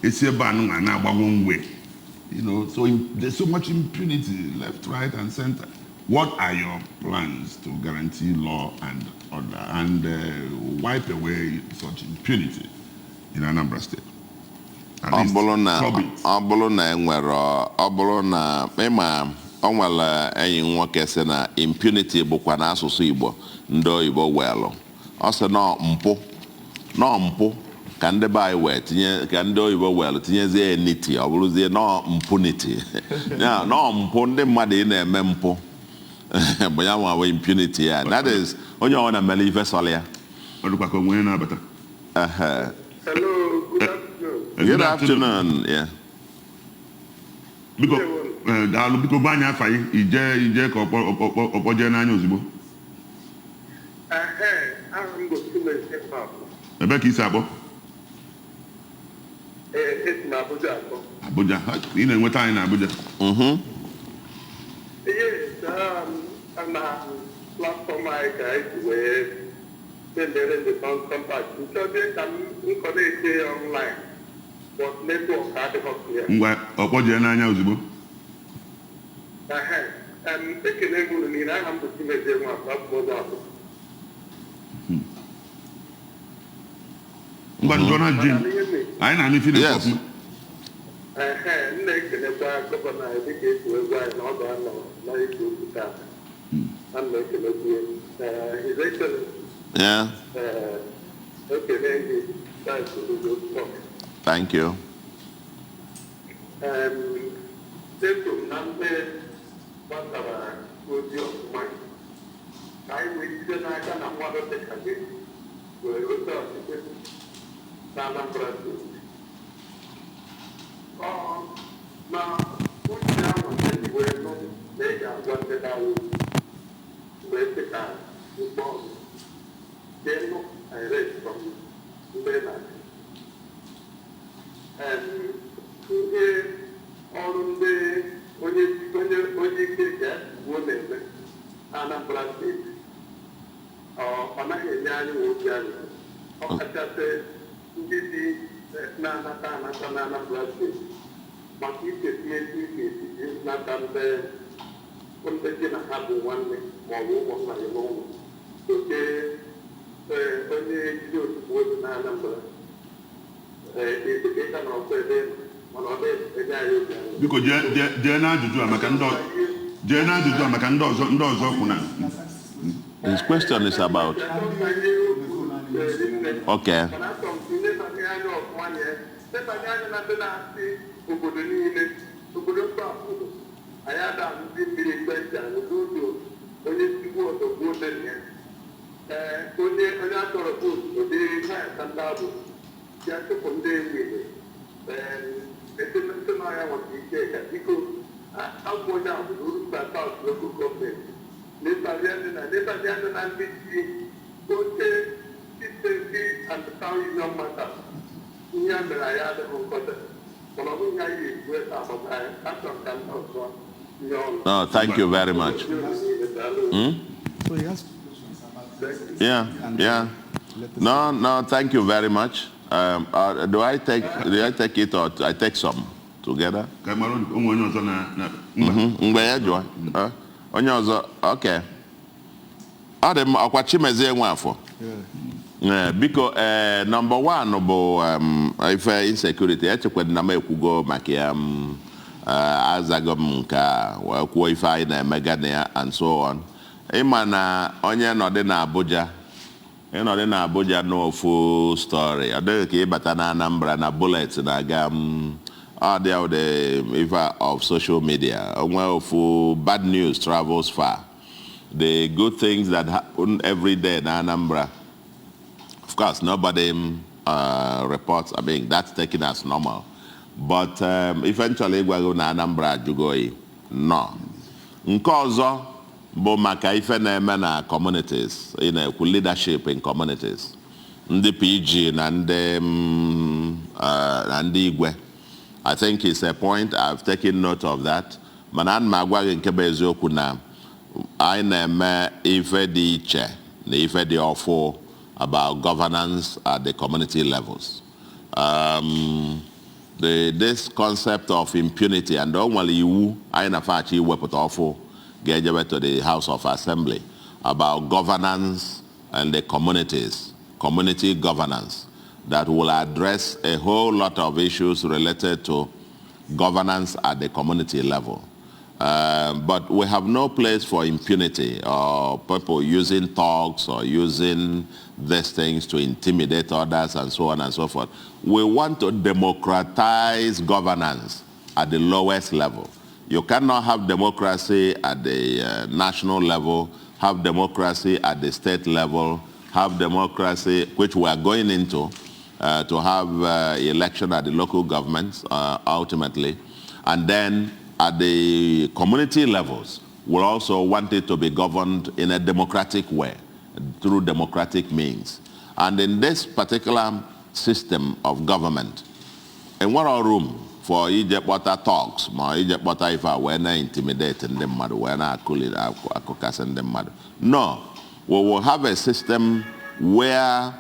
Esi ebe a nụnwa na-agbago ngwe, so there's so much impunity left, right and center. What are your plans to guarantee law and order and wipe away such impunity in Anambra State? At Ọ least bụrụ na curb it. Ọ bụrụ na e nwere, ọ bụrụ na ịma ọ nwere enyi m nwoke sị na impunity bụkwa n'asụsụ Igbo ndị oyibo welụ, ọ sị nọ mpụ, nọ mpụ ka ndị be anyị wee tinye, ka ndị oyibo welụ tinyezie enity, ọ bụrụzie nọ mpunity ya, nọ mpụ ndị mmadụ ị na-eme mpụ bụ ya nwa bụ impunity ya. That is, onye ọbụla mere ife sọrọ ya. Ọ dịkwa ka onwe na-abata. Ehe. Hello, good afternoon. Good afternoon, yeah. Biko, daalụ. Biko, gwa anyị afa gị, ije ije ka ọkpọjee n'anya ozugbo. Ehe, aha m bụ Chimezie Nwafọ. Ebe ka isi akpọ? Ee, esi Esi m Abuja akpọ. Abuja. Ha, ị na-enweta anyị na Abuja. Yes, na platform anyị ka anyị ji wee sendere ndị contact. Nchọzie ka m connect ya online, but network adịghị clear. Ngwa, ọkpọ jee n'anya ozugbo. Ehe, ekele m unu niile. Aha m bụ Chimezie Nwafọ, abụ m onye Abụ. Ngwa, jụọ na ajụjụ anyị na-anụ ife na-ekwu ọfụma. Ehe, m na-ekelekwa gọvanọ anyị dịka esi wee gwa anyị na ọ ga-anọ n'ikwu okwu taa. Ana m ekelekwa ya. His Excellency, ekele gị, Charles Soludo. Thank you. Eso m na ndị gbasara ozi ọfụma ka anyị wee jide n'aka na mmadụ dị ka gị were oche ọchịchị na Anambra Steeti. Ọ na uche ahụ eji wee nụ na ị ga-agwa ndị na-awụ wee sị ka mkpọ ọrụ jee nụ direct from ndị na-achị. Ihe ọrụ ndị onye ike ka wuo na-eme na Anambra Steeti, ọ naghị enye anyị nwe obi anyị, ọkachasị ndị bi na-anata anata na Anambra Steeti, maka ikesi etu ị ga-esi nata ndị gị na ha bụ nwanne maọbụ ụmụnna gị n'ụlọ oke. Onye ejide ozugbo ozi na Anambra ịka na ọkụ ebe mana ọ na-enye anyị obi anyị. Biko, jee n'ajụjụ a maka ndị jee n'ajụjụ a maka ndị ọzọ kwụ na. His question is about. Okay. Mana achọrọ m ka ilebanye anya ọfụma na ya, lebanye anya na ndị na-achị obodo niile, obodo mba obodo anyị ada ndị mmiri ekwentị anyị n'ụzọ onye tigbuo ọzọgbuo dị na ya. Ee, onye achọrọ vootu ụdị na-ata ndị abụ ya chụpụ ndị enwere etemete na ya nwere ike ka biko abụ onye agbụrụ Orumba South Local Government. Lebanye anya na ndị ji oche chieftaincy and town union matters. Ihe a mere anyị adịghị nkọta, mana ọ bụghị anyị ga-ekwu ebe agbata anyị. Achọrọ m ka ndị ọzọ nye ọnụ. No, thank you very much. So he has questions about Yeah. No, thank you very much. Do I take it or I take some together? Ka mara ụmụ onye ọzọ na mba. Mgbe ya jụọ. Onye ọzọ, okay. Ọ dị mma, ọkwa Chimezie Nwafọ. Biko, number one bụ ife insecurity. Echekwara na m ekwugo maka ya, m azago m nke a wee kwuo ife anyị na-emega na ya and so on. Ịma na onye nọdị na Abuja, ịnọdị na Abuja n'ofu story, ọ dịghị ka ịbata na Anambra na bullet na-aga m. Ọ dị the ife of social media, onwe ofu bad news travels far. The good things that happen every day na Anambra, of course, nobody reports. I mean, that's taken as normal. But eventually, ịgwago na Anambra ajụgo oyi. No. Nke ọzọ bụ maka ife na-eme na communities, ị na-ekwu leadership in communities. Ndị PG na ndị na ndị igwe. I think it's a point. I've taken note of that. Mana ana m agwa gị nke bụ eziokwu na anyị na-eme ife dị iche na ife dị ọfụ about governance at the community levels. This concept of impunity and o nwere iwu anyị na-fachi iwepụta ọfụ ga-ejebe to the House of Assembly about governance and the communities, community governance that will address a whole lot of issues related to governance at the community level. But we have no place for impunity or people using thugs or using these things to intimidate others and so on and so forth. We want to democratize governance at the lowest level. You cannot have democracy at the national level, have democracy at the state level, have democracy, which we are going into, to have election at the local governments ultimately. And then at the community levels, we also want it to be governed in a democratic way, through democratic means. And in this particular system of government, Enwero room for ije kpọta thugs ma ije kpọta ife a wee na-intimidate ndị mmadụ, wee na-akụli akụkasị ndị mmadụ. No, we will have a system where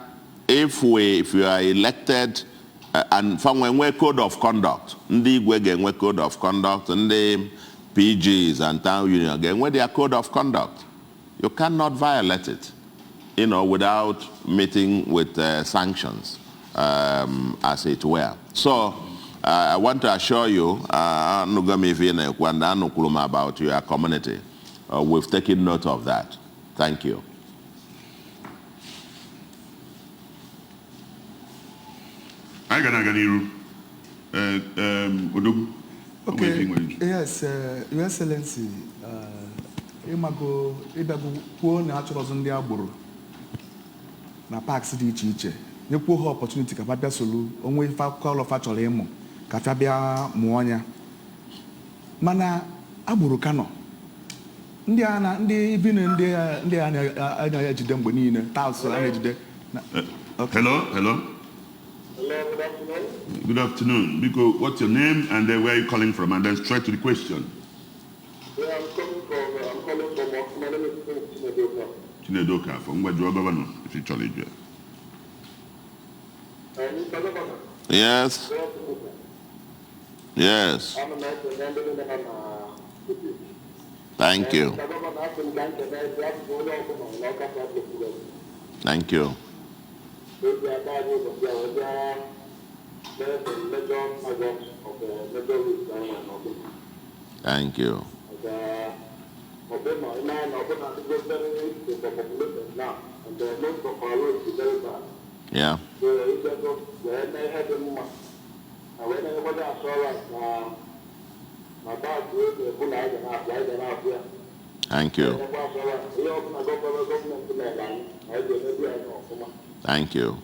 if you are elected and fa nwee code of conduct, ndị igwe ga-enwe code of conduct, ndị PGs and town union ga-enwe their code of conduct. You cannot violate it without meeting with sanctions, as it were. So I want to assure you, anụgo m ife ị na-ekwu and anụkwuru m about your community. We've taken note of that. Thank you. Anyị ga na-aga n'iru. Odogwu, o nwere Okay, ife ị nwere iju? Yes, Your Excellency, ịmago ịbịago kwuo na achọrọzụ ndị agboro na parks dị iche iche, nyekwuo ha opportunity ka fa bịa solu onwe ife akụkọ ọlụ fa chọrọ ịmụ, ka fa bịa mụọ ya. Mana agboro ka nọ ndị a na ndị bi na ndị a na-ejide mgbe niile, touts a na-ejide. Hello, hello. Hello, good afternoon. Good afternoon. Biko, what's your name and where are you calling from? And then straight to the question. Yeah, I'm calling from, my name is Prince Chinedoka. Chinedoka, from where you are governor, if you chọrọ ịjụ ya. Mr. Governor. Yes. Good afternoon. Yes. I'm a man from City. Thank you. Mr. Governor, I'm from Ghana, and I'm from Ghana, Thank you. Thank Thank you. Yeah. Thank you. Thank you.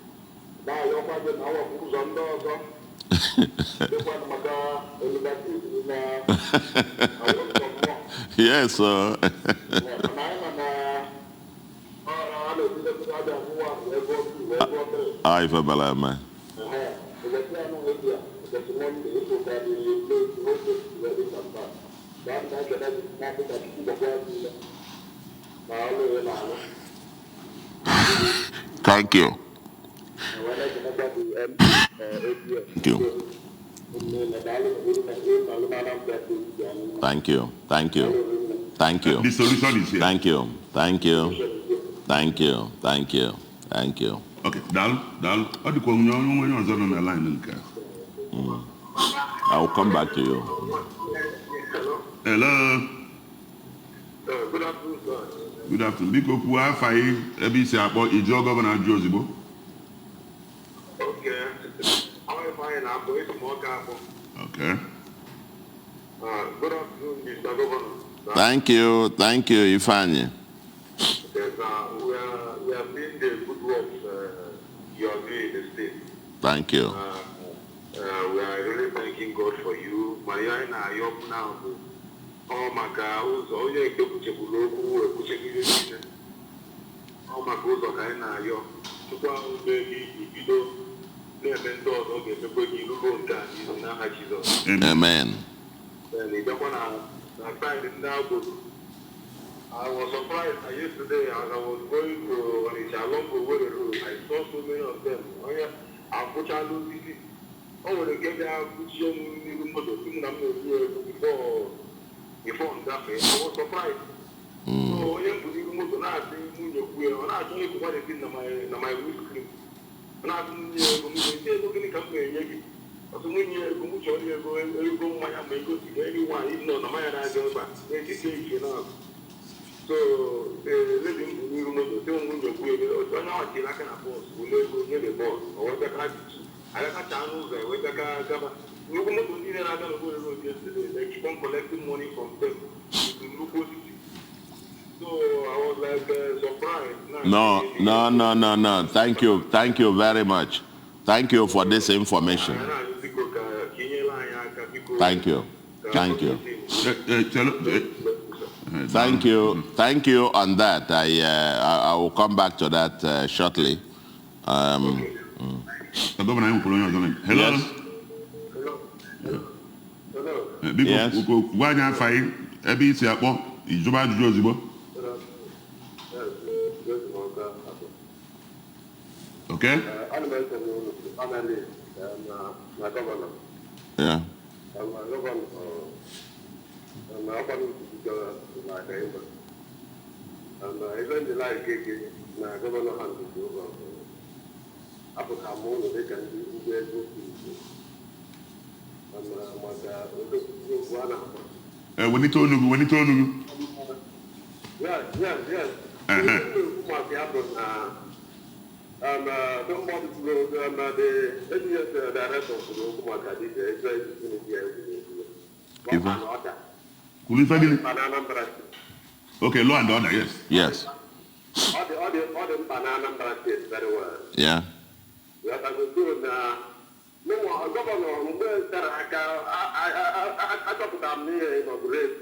Yes, sir. Ife bala man. Thank you. Thank you. Thank you. Thank you. Thank you. The solution is here. Thank you. Thank you. Thank you. Thank you. Thank you. Okay, daalụ, daalụ. Ọ dịkwa onye ọzọ nọ na line nke a. I will come back to you. Hello. Good afternoon, sir. Good afternoon. Biko kwuo afa gị, ebe i si akpọ, ị jụọ gọvanọ ajụ ozugbo. Okay. How are you finding out? It's more careful. Okay. Good afternoon, Mr. Governor. Thank you. Thank you, Ifeanyi. Yes, we are seeing the good works you are doing in the state. Thank you. We are really thanking God for you. Maria na ayọ now. Ọ maka ụzọ onye nke kwuchekwuru okwu ekwuchegide niile. Ọ maka ụzọ ka anyị na-ayọ. Chukwu ahụ mgbe gị ibido na-eme ndị ọzọ ga-emekwe gị ruo nke a n'ihu n'aha Jizọs. Amen. Then ị bịakwa na side ndị agboro. I was surprised that yesterday as I was going to Onitsha along Owerri Road, I saw so many of them. Onye akwụchala osisi. O nwere nke bịa kpuchie m n'ihu moto si m na m na-egbu egbu before ngafe. I was surprised. So onye mbụ n'ihu moto na-asị nwunye kwue, ọ na-achọ ịkụkwa the thing na my windscreen. Ọ na-asị nwunye ego m na-esi ego gịnị ka m na-enye gị? Ọ sị nwunye ego m chọrọ ego ego mmanya ma ego siga eri nwaanyị nọ na mmanya na-aga ebe a na-etiti ehihie na So the lady mbụ n'ihu moto sị nwunye kwue, onye ahụ tiri aka na bọs were ego nye the bọs, o wee bịa ka n'ụzọ wee bịa ka gaba. Nnukwu moto niile na-aga n'Owerri Road yesterday, they keep on collecting money from them with nnukwu osisi. So I was like surprised. No, no, no, no, no. Thank you. Thank you very much. Thank you for this information. Thank you. Thank you. Thank you. Thank you on that. I will come back to that shortly. Governor, I'm calling you. Hello. Yes. Biko. Yes. Gwa anyị afa gị, ebe i si akpọ, ịjụba ajụjụ ozugbo. Okay. Ana m ekele unu panelist na governor. Na governor na ọkwanụ na-aga ịgba. Na ebe ndị like gị na governor ha ndị ụlọ apụta m ụlọ dịka ndị ego Igbo. Na maka okwu a na-akpọ. Welite olu gị, welite olu gị. Yes. Ihe m na-ekwu maka ya bụ na somebody kwuru, the AGS director kwuru okwu maka dibịa ebe ezi ya ekwuru okwu. Ife? Law and order. Kwuru ife gịnị? Mkpa na Anambra State. Okay, law and order, yes. Yes. Ọ dị mkpa na Anambra State very well. So na mụnwa governor, mgbe tere aka achọpụtara m n'ihe inaugurate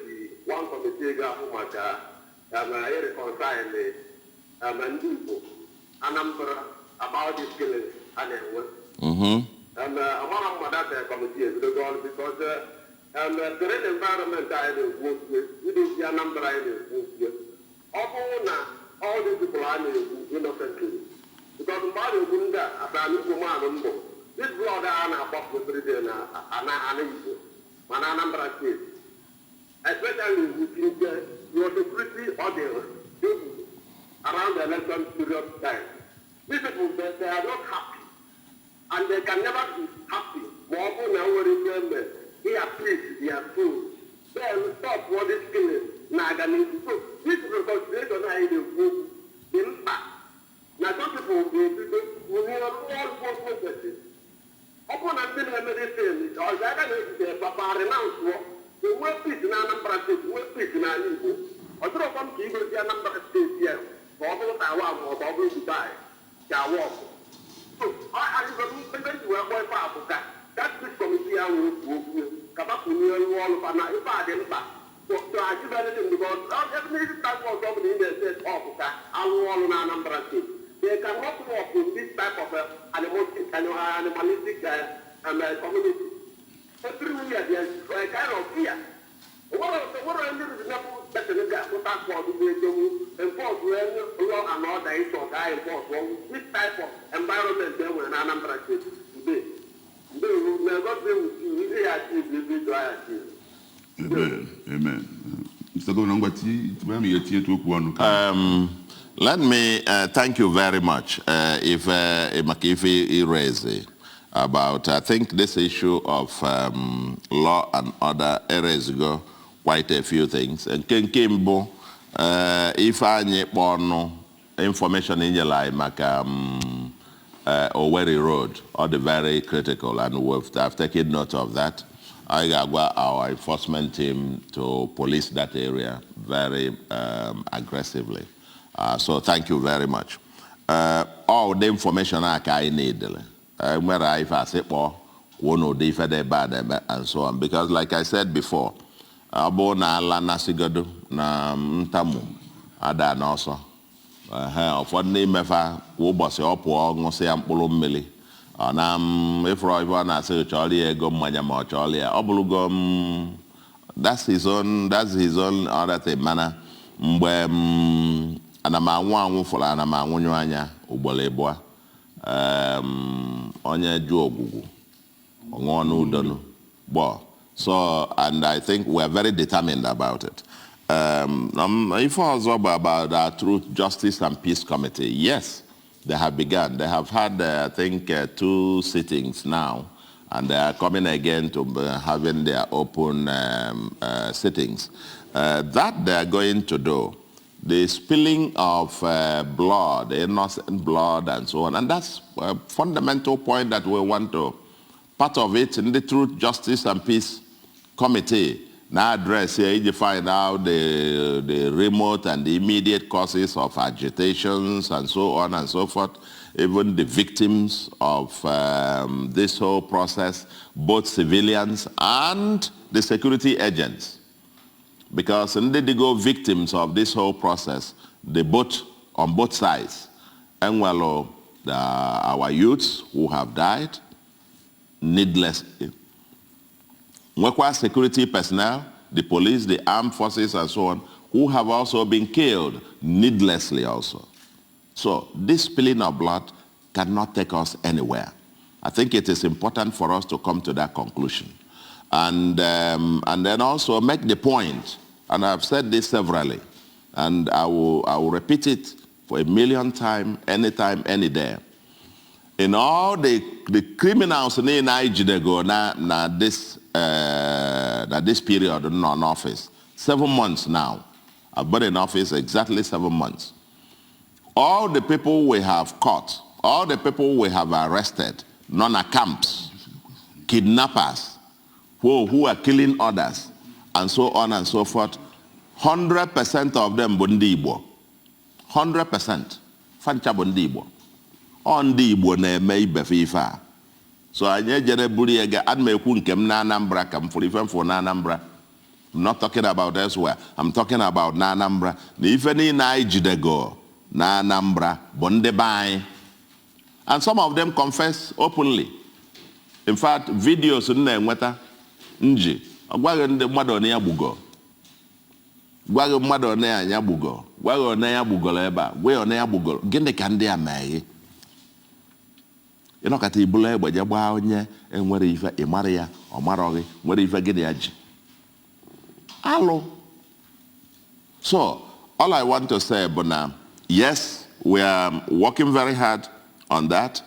one committee ga-ahụ maka na ịreconcile na ndị Igbo Anambra about this killing a na-enwe. And amara m ma that committee ebidogo ọrụ, because terrain environment anyị na-ekwu okwu, idozi Anambra anyị na-ekwu okwu, ọ bụrụ na all these people a na-egbu innocently, because mgbe a na-egbu ndị a asara Igbo manụ mbụ, this blood a na-agbapụ everyday na ana ana Igbo ma na Anambra State, especially with your security order around the election period time. These people, they are not happy, and they can never be happy ma ọ bụrụ na nwere ike eme he appease their soul, then stop all this killing na-aga n'ihu. So this reconciliation anyị na-ekwu okwu dị mkpa na some people ga-ebido wunye ọrụ kwesịrị. Ọ bụrụ na ndị na-eme this thing ọzọ aka na-ejide papa renounce nwee peace na Anambra State, nwee peace n'ala Igbo. Ọ dịrọkwa m ka igozi Anambra State ya ka ọ bụrụ Taiwan ma ọ bụ ọ bụrụ Dubai ka awa ọkụ. So ebe ji wee kpọọ ife a bụ ka that peace committee ahụ okwu okwu ka bakwunye rụọ ọrụ fa na ife a dị mkpa to achieve anything, because every type of government ị na-ese up ka alụ ọrụ na Anambra State, they cannot work in this type of animalistic community. Everywhere there is a kind of fear. Nwere ndị reasonable person ga-akpụta squad ga-ejenwu enforce law and order ịchọ ka enforce this type of environment e nwere na Anambra State today. Ndewo, may God be with you. Ihe ya achieve ebe ịjọ ya achieve. Amen. Amen. Mr. Governor, ngwa tinye m ihe tinye okwu ọnụ ka Let me thank you very much. If maka ife i raise about, I think this issue of law and order erezgo quite a few things. Nke mbụ, ife anyị kpọ ọnụ information inyere anyị maka Owerri Road, all the very critical, and I've taken note of that. I ga-agwa our enforcement team to police that area very aggressively. So thank you very much. All the information a ka anyị need. Nwere ife asị kpọọ kwuo n'ụdị ife dị ebe a na-eme and so on. Because like I said before, ọ bụrụ na ala nasigodo na ntamu ada n'ọsọ. Ehe, ụfọdụ n'ime fa kwa ụbọchị ọ pụọ ṅụsị ya mkpụrụ mmiri, ọ na m ịfụrụ ife ọ na-asị chọọrọ ya ego mmanya ma ọ chọọrọ ya ọ bụrụgo m, that's his own other thing. Mana mgbe m ana m anwụ anwụ fụrụ ana m anwụnyụ anya ugboro ịbụa. Onye jụọ ogwugwu ọ ṅụọ n'udonu gbọ. So, and I think we are very determined about it. Ife ọzọ bụ about our Truth, Justice and Peace Committee. Yes, they have begun. They have had, I think, two sittings now, and they are coming again to having their open sittings. That they are going to do, the spilling of blood, innocent blood, and so on. And that's a fundamental point that we want to, part of it in the Truth, Justice, and Peace Committee now address here, you find out the remote and the immediate causes of agitations and so on and so forth, even the victims of this whole process, both civilians and the security agents. Because ndị go victims of this whole process, they both on both sides. And well, our youths who have died needlessly. Nwekwa security personnel, the police, the armed forces, and so on, who have also been killed needlessly also. So this spilling of blood cannot take us anywhere. I think it is important for us to come to that conclusion. And then also make the point, and I've said this severally, and I will repeat it for a million times, anytime, any day. In all the criminals in Nigeria na this period in office, 7 months now. I've been in office exactly 7 months. All the people we have caught, all the people we have arrested, non-camps, kidnappers, who are killing others, and so on and so forth, 100% of them bụ ndị Igbo. 100% fancha bụ ndị Igbo. Ọ ndị Igbo na-eme ibefe ife a. So anyị ejere buru ya ga, ana m ekwu nke m na Anambra ka m fụrụ ife m fụrụ na Anambra. I'm not talking about elsewhere. I'm talking about na Anambra. Na ife niile anyị jidego na Anambra bụ ndị be anyị. And some of them confess openly. In fact, videos m na-enweta nji, ọ gwaghị ndị mmadụ one ya gbugo. Gwaghị mmadụ one ya gbugo. Gwaghị one ya gbugoro ebe a. Gwa one ya gbugoro. Gịnị ka ndị a mee? Ịnọkọta ibulu egbe je gbaa onye enwere ife, ị mara ya, ọ marọ gị, nwere ife gịnị ya ji. Alụ. So, all I want to say bụ na, yes, we are working very hard on that.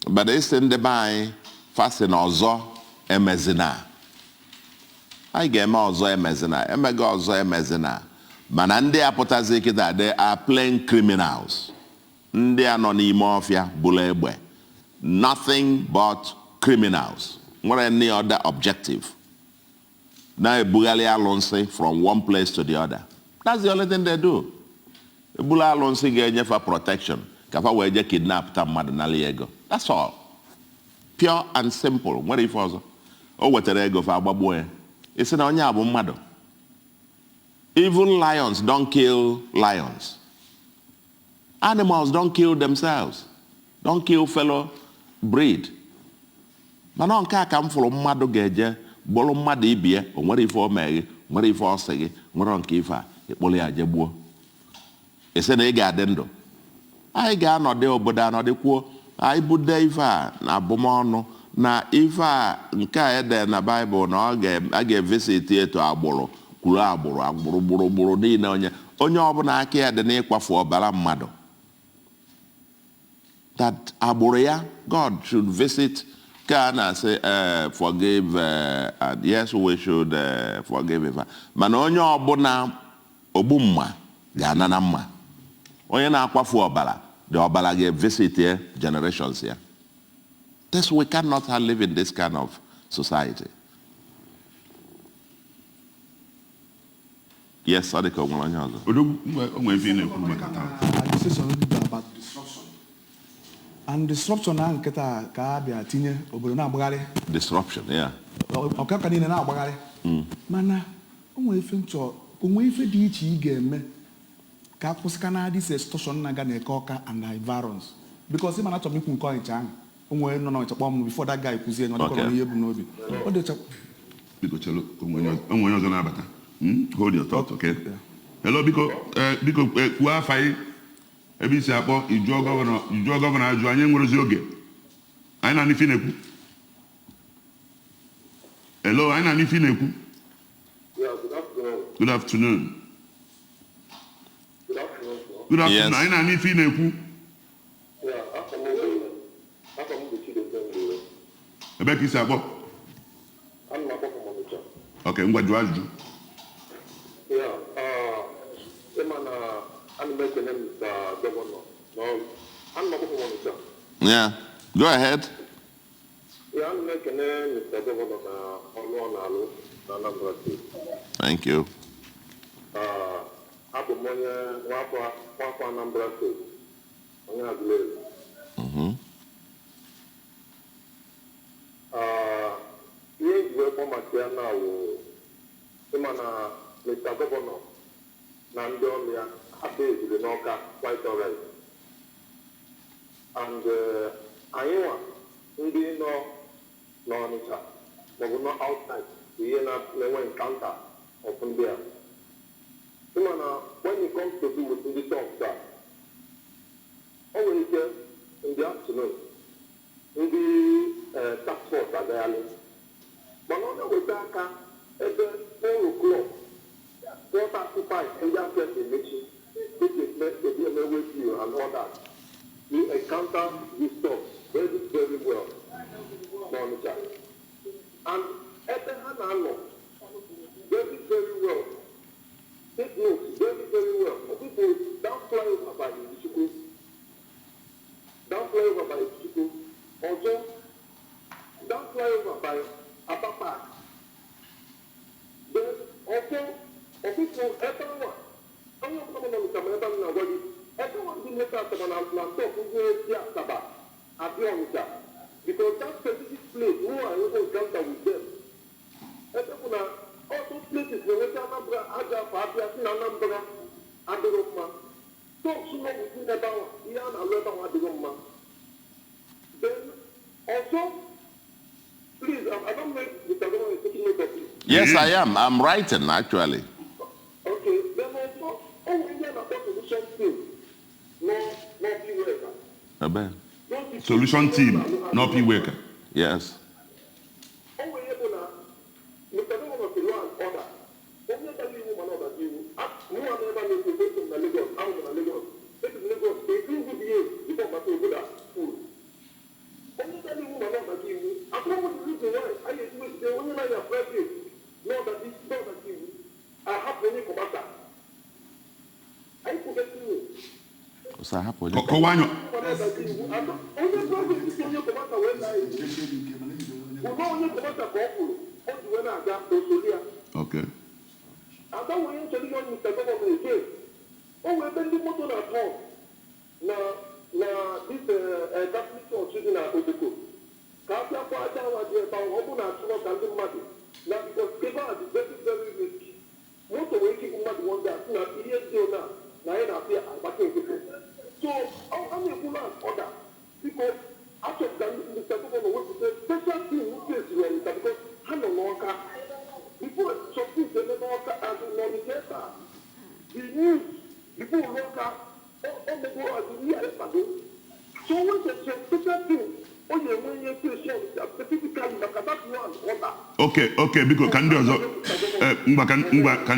But isi ndị be anyị fasị na ọzọ emezina. Anyị ga-eme ọzọ emezina, emega ọzọ emezina. Mana ndị apụtazi kịta, they are plain criminals. Ndị a nọ n'ime ọfịa bụrụ egbe. Nothing but criminals. Nwere any other objective. Na-ebugharị alụnsị from one place to the other. That's the only thing they do. Ebulu alụnsị ga-enyefe protection ka fa wee je kidnap ta mmadụ nala ego. That's all. Pure and simple. Nwere ife ọzọ. O wetara ego fa agbagbuo ya. Isi na onye a bụ mmadụ. Even lions don't kill lions. Animals don't kill themselves. Don't kill fellow breed. Mana nke a ka m fụrụ mmadụ ga-eje gbọrọ mmadụ ibie, o nwere ife o mee gị, nwere ife ọ sị gị, nwere nke ife a, ịkpọrọ ya je gbuo. Ị sị na ị ga-adị ndụ. Anyị ga-anọdị obodo anọdị kwuo, anyị bude ife a na abụmọnụ na ife a nke a ede na Baịbụl na a ga-evisit etu agbụrụ kwuru agbụrụ agbụrụ gbụrụ gbụrụ niile onye onye ọbụla aka ya dị n'ịkwafu ọbara mmadụ. That agbụrụ ya, God should visit ka a na-asị forgive, and yes, we should forgive ife. Mana onye ọbụla ogbu mma ga-ana na mma. Onye na-akwafu ọbara, the ọbara ga-evisit ya generations ya. This, we cannot live in this kind of society. Yes, ọ dị ka o nwere onye ọzọ. Odogwu, o nwere ife ị na-ekwu maka taa. Administration dị about disruption. And disruption ahụ nkịta ka a bịa tinye obodo na-agbagharị. Disruption, yeah. Ọkaka niile na-agbagharị. Mana o nwere ife nchọ, o nwere ife dị iche ị ga-eme ka akwụsịka na this extortion na-aga na-eke Ọka and environs. Because ịma na achọrọ m ikwu nke Ọnịcha ahụ. O nwere nọ n'Ọnịcha kpọọ m before that guy kwuzie na ọ dịkwa ihe bụ n'obi. Ọ dị ọcha. Biko chelu, o nwere onye ọzọ na-abata. Hold your thought, okay? Hello, biko, biko kwuo afa gị ebe isi akpọ, ịjụọ gọvanọ ajụ, anyị enwerezi oge. Anyị na-anụ ife ị na-ekwu. Hello, anyị na-anụ ife ị na-ekwu. Yeah, good afternoon. Good afternoon. Good afternoon, sir. Good afternoon. Yes. Anyị na-anụ ife ị na-ekwu. Yeah, afọ m bụ Chidozie Ngwere. Ebe ka isi akpọ? Ana m akpọ from Onitsha. Okay, ngwa jụọ ajụjụ. Yeah, ịma na ana m ekene Mr. Governor n'ọrụ. Ana m akpọ from Onitsha. Yeah, go ahead. Yeah, ana m ekene Mr. Governor na ọrụ ọ na-alụ na Anambra State. Thank you. Abụ m onye nwafọ Anambra State, onye Aguleri. Ihe eji wee kpọọ maka ya na wụ ịma na Mr. Governor na ndị ọrụ ya abeziri n'Ọka quite alright. And anyị nwa ndị nọ n'Ọnịcha maọbụ nọ outside bụ ihe na-enwe encounter of ndị a. Ịma na when it comes to do with ndị thugs a, o nwere ike in the afternoon ndị task force agaghalị, mana ọ na-eweta aka ebe 4 o'clock, 4:35, ndị afịa emechi, eme with and all that. We encounter this stuff very, very well n'Ọnịcha, and ebe ha na-anọ very, very well, take note very, very well, people down flyover by Izichukwu, down flyover by Izichukwu, ọzọ down flyover by Aba Park, then ọzọ ọtụtụ ebe nwa onye ọbụla nọ n'Ọnịcha, ma ebe m na-agwa gị ebe nwa ndị nleta Asaba na stop ndị esi Asaba abịa Ọnịcha, because that specific place who I even encounter with them, ebe bụ na all places na-enweta Anambra aja afọ abịa si na Anambra adịghị mma. Thugs nọ within ebe ahụ, ihe a na-alụ ebe ahụ adịghị mma. Then also, please, I don't know if Mr. Governor is taking note of this. Yes, I am. I'm writing, actually. Okay, then also, o nwere ihe a na-akpọ solution team n'Upper Iweka. Ebe. Solution team n'Upper Iweka. Yes. O nwere ihe bụ na Mr. Governor si law and order. Onye dara iwu mana ọ dara iwu. Mụnwa na ebe a na-ekwu, esi m na Lagos, ahụ m na Lagos. Esi m Lagos 18 good years before bata obodo a full. Onye dara iwu mana ọ dara iwu. Akụrụ m the reason why anyị esi mejide onye na-anya private n'ọdachi iwu. Ahapụ onye commercial. Anyị kwugasị iwu. Sir, hapụ onye. Kọwaa anyụ. Onye private si onye commercial wee daa iwu. Ụlọ onye commercial ka ọ kwuru, o ji wee na-aga osori ya. Ada nwere nchọrọ ihe Mr. Governor again. O nwere ebe ndị moto na-atọ na this Catholic Church dị na Odoko. Ka a bịakwa aja awa dị ebe ahụ, ọ bụ na achụrọ ka ndị mmadụ na because ebe a dị very, very risky. Moto nwere ike igbu mmadụ one day, asị na ihe dị ona na anyị na-apịa agbata nkịtị. So a na-ekwu na order, biko, achọrọ ka Mr. Governor wepụta special team nke esiri Ọnịcha, because ha nọ n'Ọka. Before something eme n'Ọka as in n'Ọnịcha ebe a, the news before n'Ọka ọ mego as in ihe anyị. So when the special team o ga-enwe ihe esi Ọnịcha specifically maka that one order. Okay, biko, ka ndị ọzọ ngwa ka ngwa ka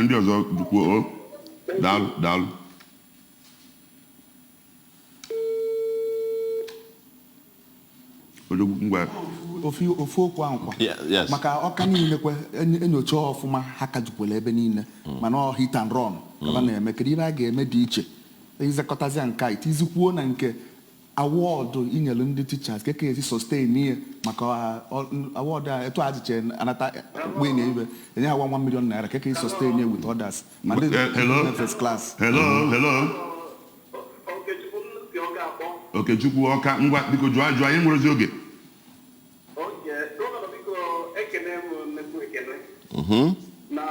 ndị ọzọ kwuo o. Daalụ, daalụ. Odogwu, ngwa. Ofu okwu ahụ kwa. Yes. Maka Ọka niile kwe enyocha ọfụma, ha ka jukwara ebe niile, mana ọ hit and run ka ha na-eme. Kedu ihe a ga-eme dị iche izekọtazia nke a itizikwuo na nke award inyelu ndị teachers ka esi sustain ihe maka award a etu a dịche anata win ibe enye ha 1 million naira, ka esi sustain ihe with others ma ndị Hello? first class. Hello, hello. Okechukwu si ọ ga-akpọ. Okechukwu Ọka, ngwa, biko, jụọ ajụ, anyị nwerezi oge. Oke, Governor, biko, ekene m nnukwu ekele na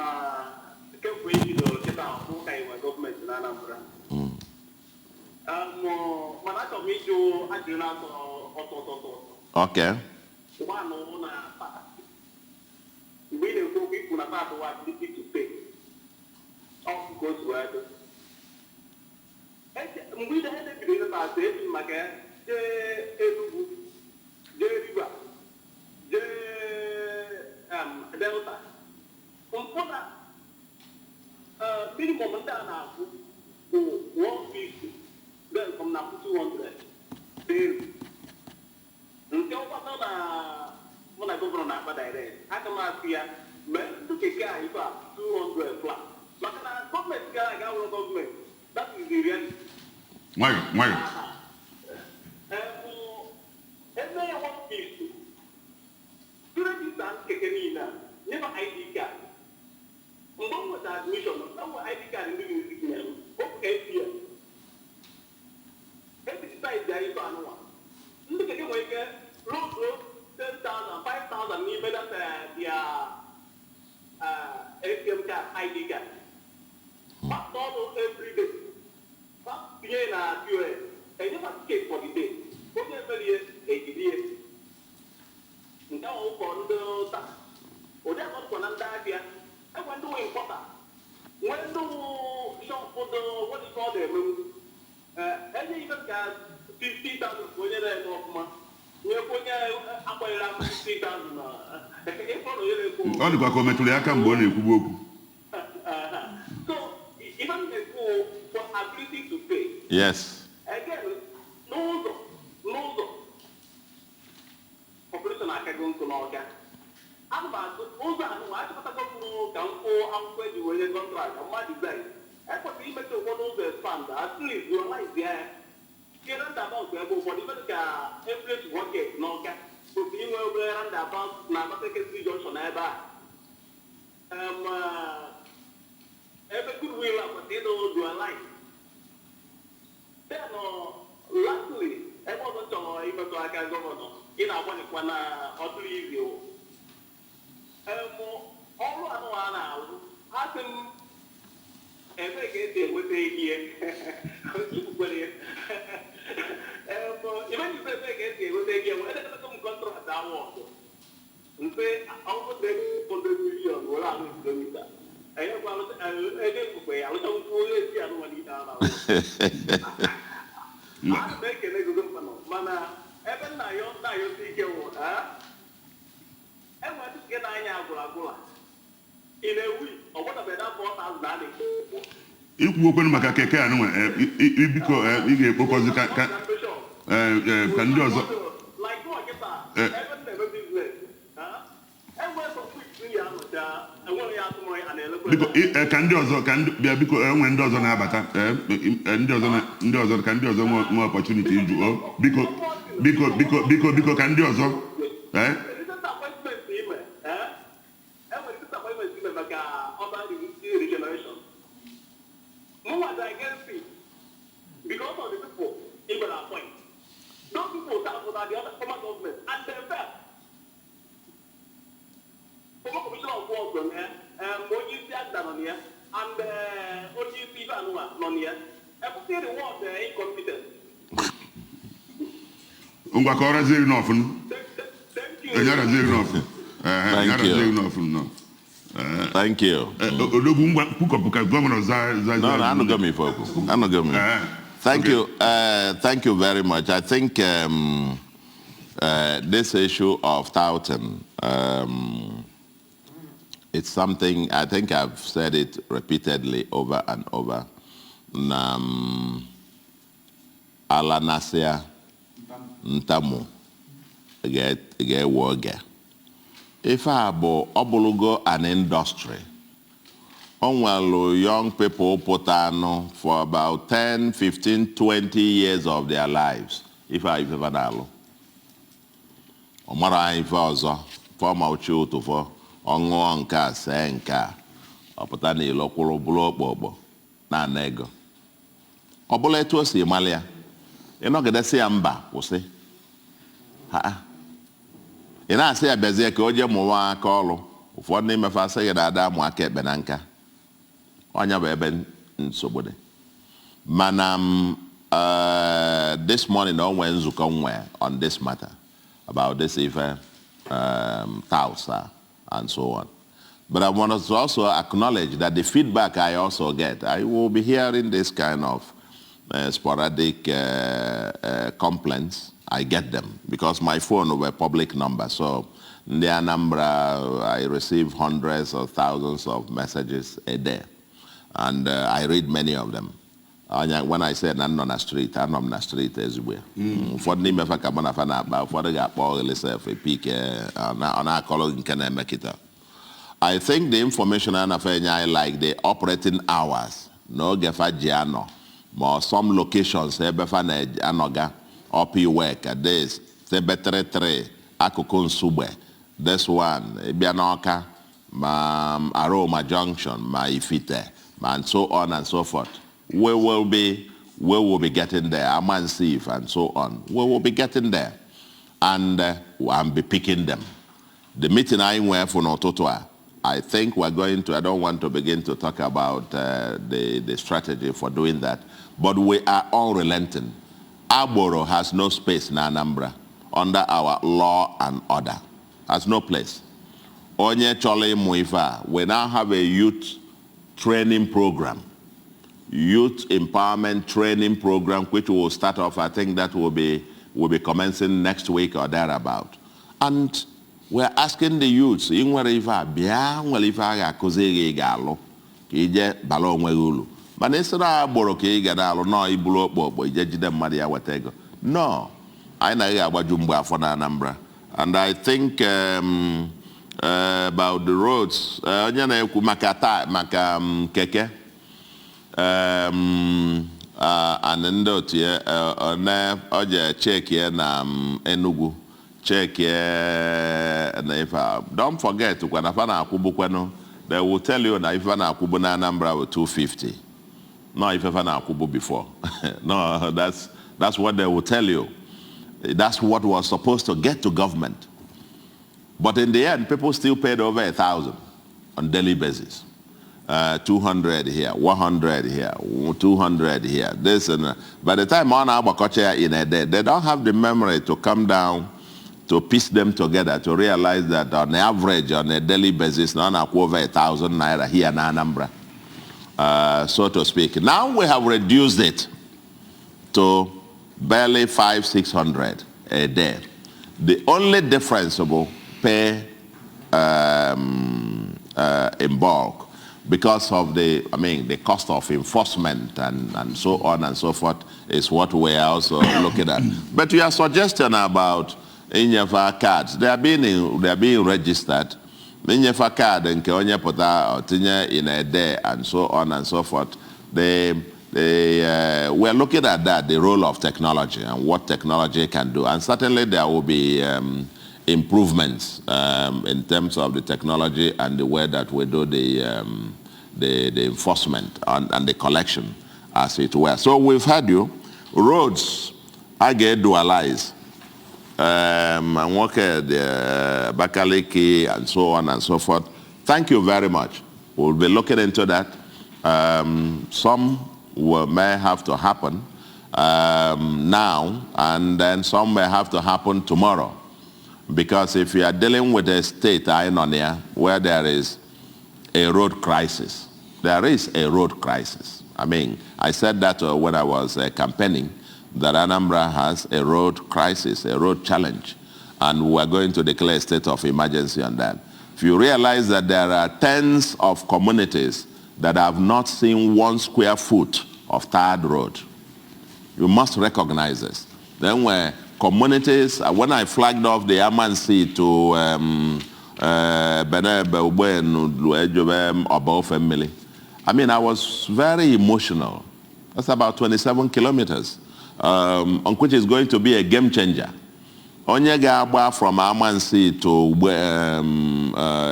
kemgbe e bidoro kịta ahụ ka anyị nwee gọọmenti na Anambra. Mana achọrọ m ịjụ ajụjụ na-atọ ọtọ ọtọ ọtọ. Ụgbọala na tax. Mgbe ị na-ekwu okwu, ikwu na tax wa ability to pay. Ọ ka o si wee dị. Mgbe ị na-edebiri ihe tax, eji m maka ya jee Enugu, jee Rivers, jee Delta. Mpụ na minimum ndị a na-akwụ bụ 150, then from na 200 daily. Nke ọgbakọ na mụ na Governor na-akpa direct, aka m asị ya mee ndị keke a ife a 200 flat, maka na gọọmenti gara aga wụrụ gọọmenti. That is the reality. Nwayọ, nwayọ. Eme ya 150, register keke niile a, nye ma ID card. Mgbe m nwetara admission, enwe ID card ndị music nyere m, ọ bụ ATM ebisisaid ya ife anụnwa. Ndị keke nwere ike loduo 10,000, 5,000 n'ime that their ATM card, ID card. Gbasa ọrụ every day, tinye na POS, enyefa ticket for the day. Onye merie ejidie. Nke ahụ ụkọ ndị taa ụdị akọdụkwa na ndị abịa enwe ndị nwe nkọta nwee ndị shop dị nwere ife ọ na-emenwu enye ife ka 50,000 onye na-eme ọfụma nyekwa onye agbanyere ama 50,000 na ịfọ na onye na-ekwu. Ọ dịkwa ka o metụrụ ya aka mgbe ọ na-ekwubu okwu. So ife m na-ekwu for ability to pay. Yes. Again, n'ụzọ population akago nkụ n'ọga ana m atụ ụzọ anụnwa achịkọtago m ka m kwụọ akwụkwọ eji wee nye contract mma design ekwesịrị imecha ụfọdụ ụzọ expand at least dualize ya tie roundabout ebe ụfọdụ ife dịka Emirates Market n'Ọka kwesịrị inwe obere roundabout na Abakaliki Junction ebe a ebe Goodwill a kwesịrị ịdụ dualize. Then lastly, ebe ọzọ m chọrọ imetụ aka, governor, ị na-agbanyekwa na ọtụrụ izi ọrụ anụ a na-alụ asị m ebee ka esi enweta ihe ikwukwere ya ibe ebee ka esi enweta ihe edekọta m contract award nse ọbụda 100 million were alụ kilomita enyekwa ego ekwukwe ya alụchawukwu onye esi anụ nwa niile a na-alụ. Ana m ekele gị, governor, mana ebe nna ya na-ayọsi ike wụ enwere ndị nke na-anya agwụrụ agwụla ị na-ewu ọgbọdabeghị na 4,000 a na-ekwu. Ikwu okwenu maka keke a nụnwa, biko, ị ga-ekpokọzi ka ndị ọzọ. Like nwa kịta ebe m na-eme business, enwere some weeks ya anọcha enwere ya atụmanya a na-elekwa. Biko, ka ndị ọzọ ka ndị bịa, biko, enwe ndị ọzọ na-abata, ndị ọzọ ndị ọzọ ka ndị ọzọ nwee opportunity ịjụ o. Biko, biko, biko, biko, biko, ka ndị ọzọ Recent appointment ime enwere recent appointment ime maka urban regeneration. Mụnwa dị against it because of the people ị gwara appoint. Those people serve under the other former government and they fail. Former commissioner of works nọ na ya, onye isi agda nọ na ya, and onye isi ife anụwa nọ na ya. Ekwesịghị reward incompetent. Ngwa, ka ọ razie gị n'ọfụnụ. Enye razie gị n'ọfụ. Thank enye razie you. gị n'ọfụ nọ. Thank you. Odogwu, ngwa, kwukọpụ ka governor za za. No, anụgo m ife okwu. Anụgo m. Thank you. Thank you very much. I think this issue of touting, it's something, I think I've said it repeatedly over and over. Na ala nasịa ntamu ga-ewe oge. Ife a bụ ọ bụrụgo an industry. O nwelu young people pụta anụ for about 10, 15, 20 years of their lives. Ife a ife fa na-alụ. Ọ mara anyị ife ọzọ, fọma uche ụtụfọ, ọ ṅụọ nke a, see nke a, ọ pụta n'ilo kwụrụ bụrụ okpokpo na-ana ego. Ọ bụla etu o si mali ya, ịnọgidesi ya mba kwụsị. Ha ị na-asị ya bịazie ka o jee mụwa aka ọrụ, ụfọdụ n'imefe asị gị na ada amụ aka ekpe na nka. Ọnya bụ ebe nsogbu dị. Mana this morning o nwee nzukọ nwee on this matter about this ife touts and so on. But I want to also acknowledge that the feedback I also get, I will be hearing this kind of sporadic complaints. I get them because my phone was a public number. So in the Anambra, I receive hundreds of thousands of messages a day. And I read many of them. And when I say I'm on the street, I'm on the street everywhere. Ụfọdụ n'ime fa ka mụ na fa na-akpa, ụfọdụ ga-akpọ Elisef epik ọ na-akọrọ nke na-eme kịta. I think the information a na-afa enye anyị, like the operating hours n'oge fa ji anọ ma some locations ebe fa na-anọga Upper Iweka, this ebe 33 akụkụ Nsugbe, this one bịa n'Ọka ma Aroma Junction ma Ifite ma and so on and so forth. We will be getting there. Amansif and so on. We will be getting there and be picking them. The meeting I went for n'ụtụtụ a, I think we're going to, I don't want to begin to talk about the strategy for doing that, but we are unrelenting. Agboro has no space in Anambra under our law and order. Has no place. Onye chọrọ ịmụ ife a, we now have a youth training program, youth empowerment training program, which will start off, I think that will be commencing next week or thereabout. And we're asking the youths, ị nwere ife a, bịa nwere ife a ga-akụzi gị, ị ga-alụ ka ije bara onwe gị uru. Mana ịsịrị agboro ka ị ga na-alụ nọọ iburu okpo ije jide mmadụ ya weta ego. No, anyị naghị agbaju mgbe afọ na Anambra. And I think about the roads, onye na-ekwu maka taa maka keke and ndị otu ya, ọ je chekie na Enugu, chekie na ife a. Don't forget kwa na fa na-akwụbukwanụ, they will tell you na ife a na-akwụbu na Anambra bụ 250. No, ife fa na-akwụbu before. No, that's what they will tell you. That's what was supposed to get to government. But in the end, people still paid over 1,000 on daily basis. 200 here, 100 here, 200 here, this and that. By the time on agbakọcha in a day, they don't have the memory to come down to piece them together to realize that on average, on a daily basis, na ọ na-akwụ over 1,000 naira here in Anambra, so to speak. Now we have reduced it to barely 5, 600 a day. The only difference will pay in bulk because of the, I mean, the cost of enforcement and so on and so forth is what we are also looking at. But your suggestion about inyefa cards, they are being registered. Inyefa card nke onye pụta tinye in a day and so on and so forth. We're looking at that, the role of technology and what technology can do. And certainly there will be improvements in terms of the technology and the way that we do the enforcement and the collection, as it were. So we've had you. Roads, I get dualize. And work at the Abakaliki and so on and so forth. Thank you very much. We'll be looking into that. Some may have to happen now, and then some may have to happen tomorrow. Because if you are dealing with a state, Ionia, where there is a road crisis, there is a road crisis. I mean, I said that when I was campaigning, that Anambra has a road crisis, a road challenge, and we're going to declare a state of emergency on that. If you realize that there are tens of communities that have not seen 1 square foot of tarred road, you must recognize this. Then when communities, when I flagged off the Amansea to Benebe, Ugben, Oba family, I mean, I was very emotional. That's about 27 kilometers, on which is going to be a game changer. Onye ga-agba from Amansea to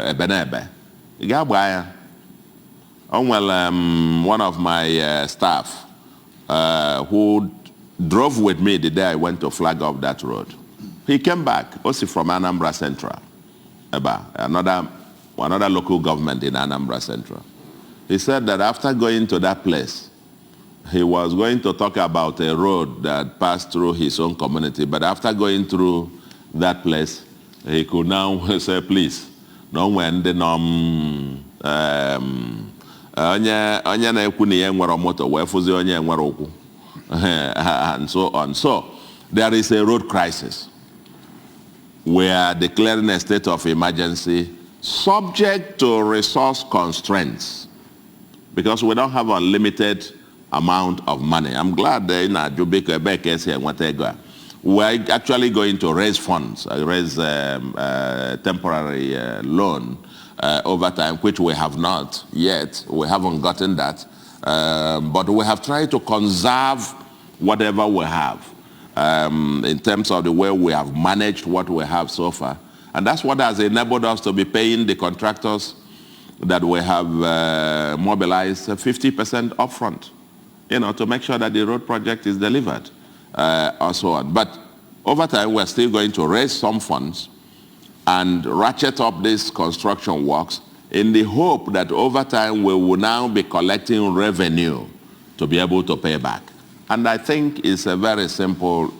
Ebenebe, ị ga-agba ya. O nwere one of my staff who drove with me the day I went to flag off that road. He came back, also from Anambra Central, ebe another local government in Anambra Central. He said that after going to that place, he was going to talk about a road that passed through his own community, but after going through that place, he could now say, please, no when the onye na-ekwu na ya nwere moto wee fụzi onye nwere ụkwụ and so on. So there is a road crisis. We are declaring a state of emergency subject to resource constraints because we don't have unlimited amount of money. I'm glad that in Ajubiko, we're actually going to raise funds, raise temporary loan over time, which we have not yet. We haven't gotten that. But we have tried to conserve whatever we have in terms of the way we have managed what we have so far. And that's what has enabled us to be paying the contractors that we have mobilized 50% upfront, to make sure that the road project is delivered, or so on. But over time, we're still going to raise some funds and ratchet up these construction works in the hope that over time we will now be collecting revenue to be able to pay back. And I think it's a very simple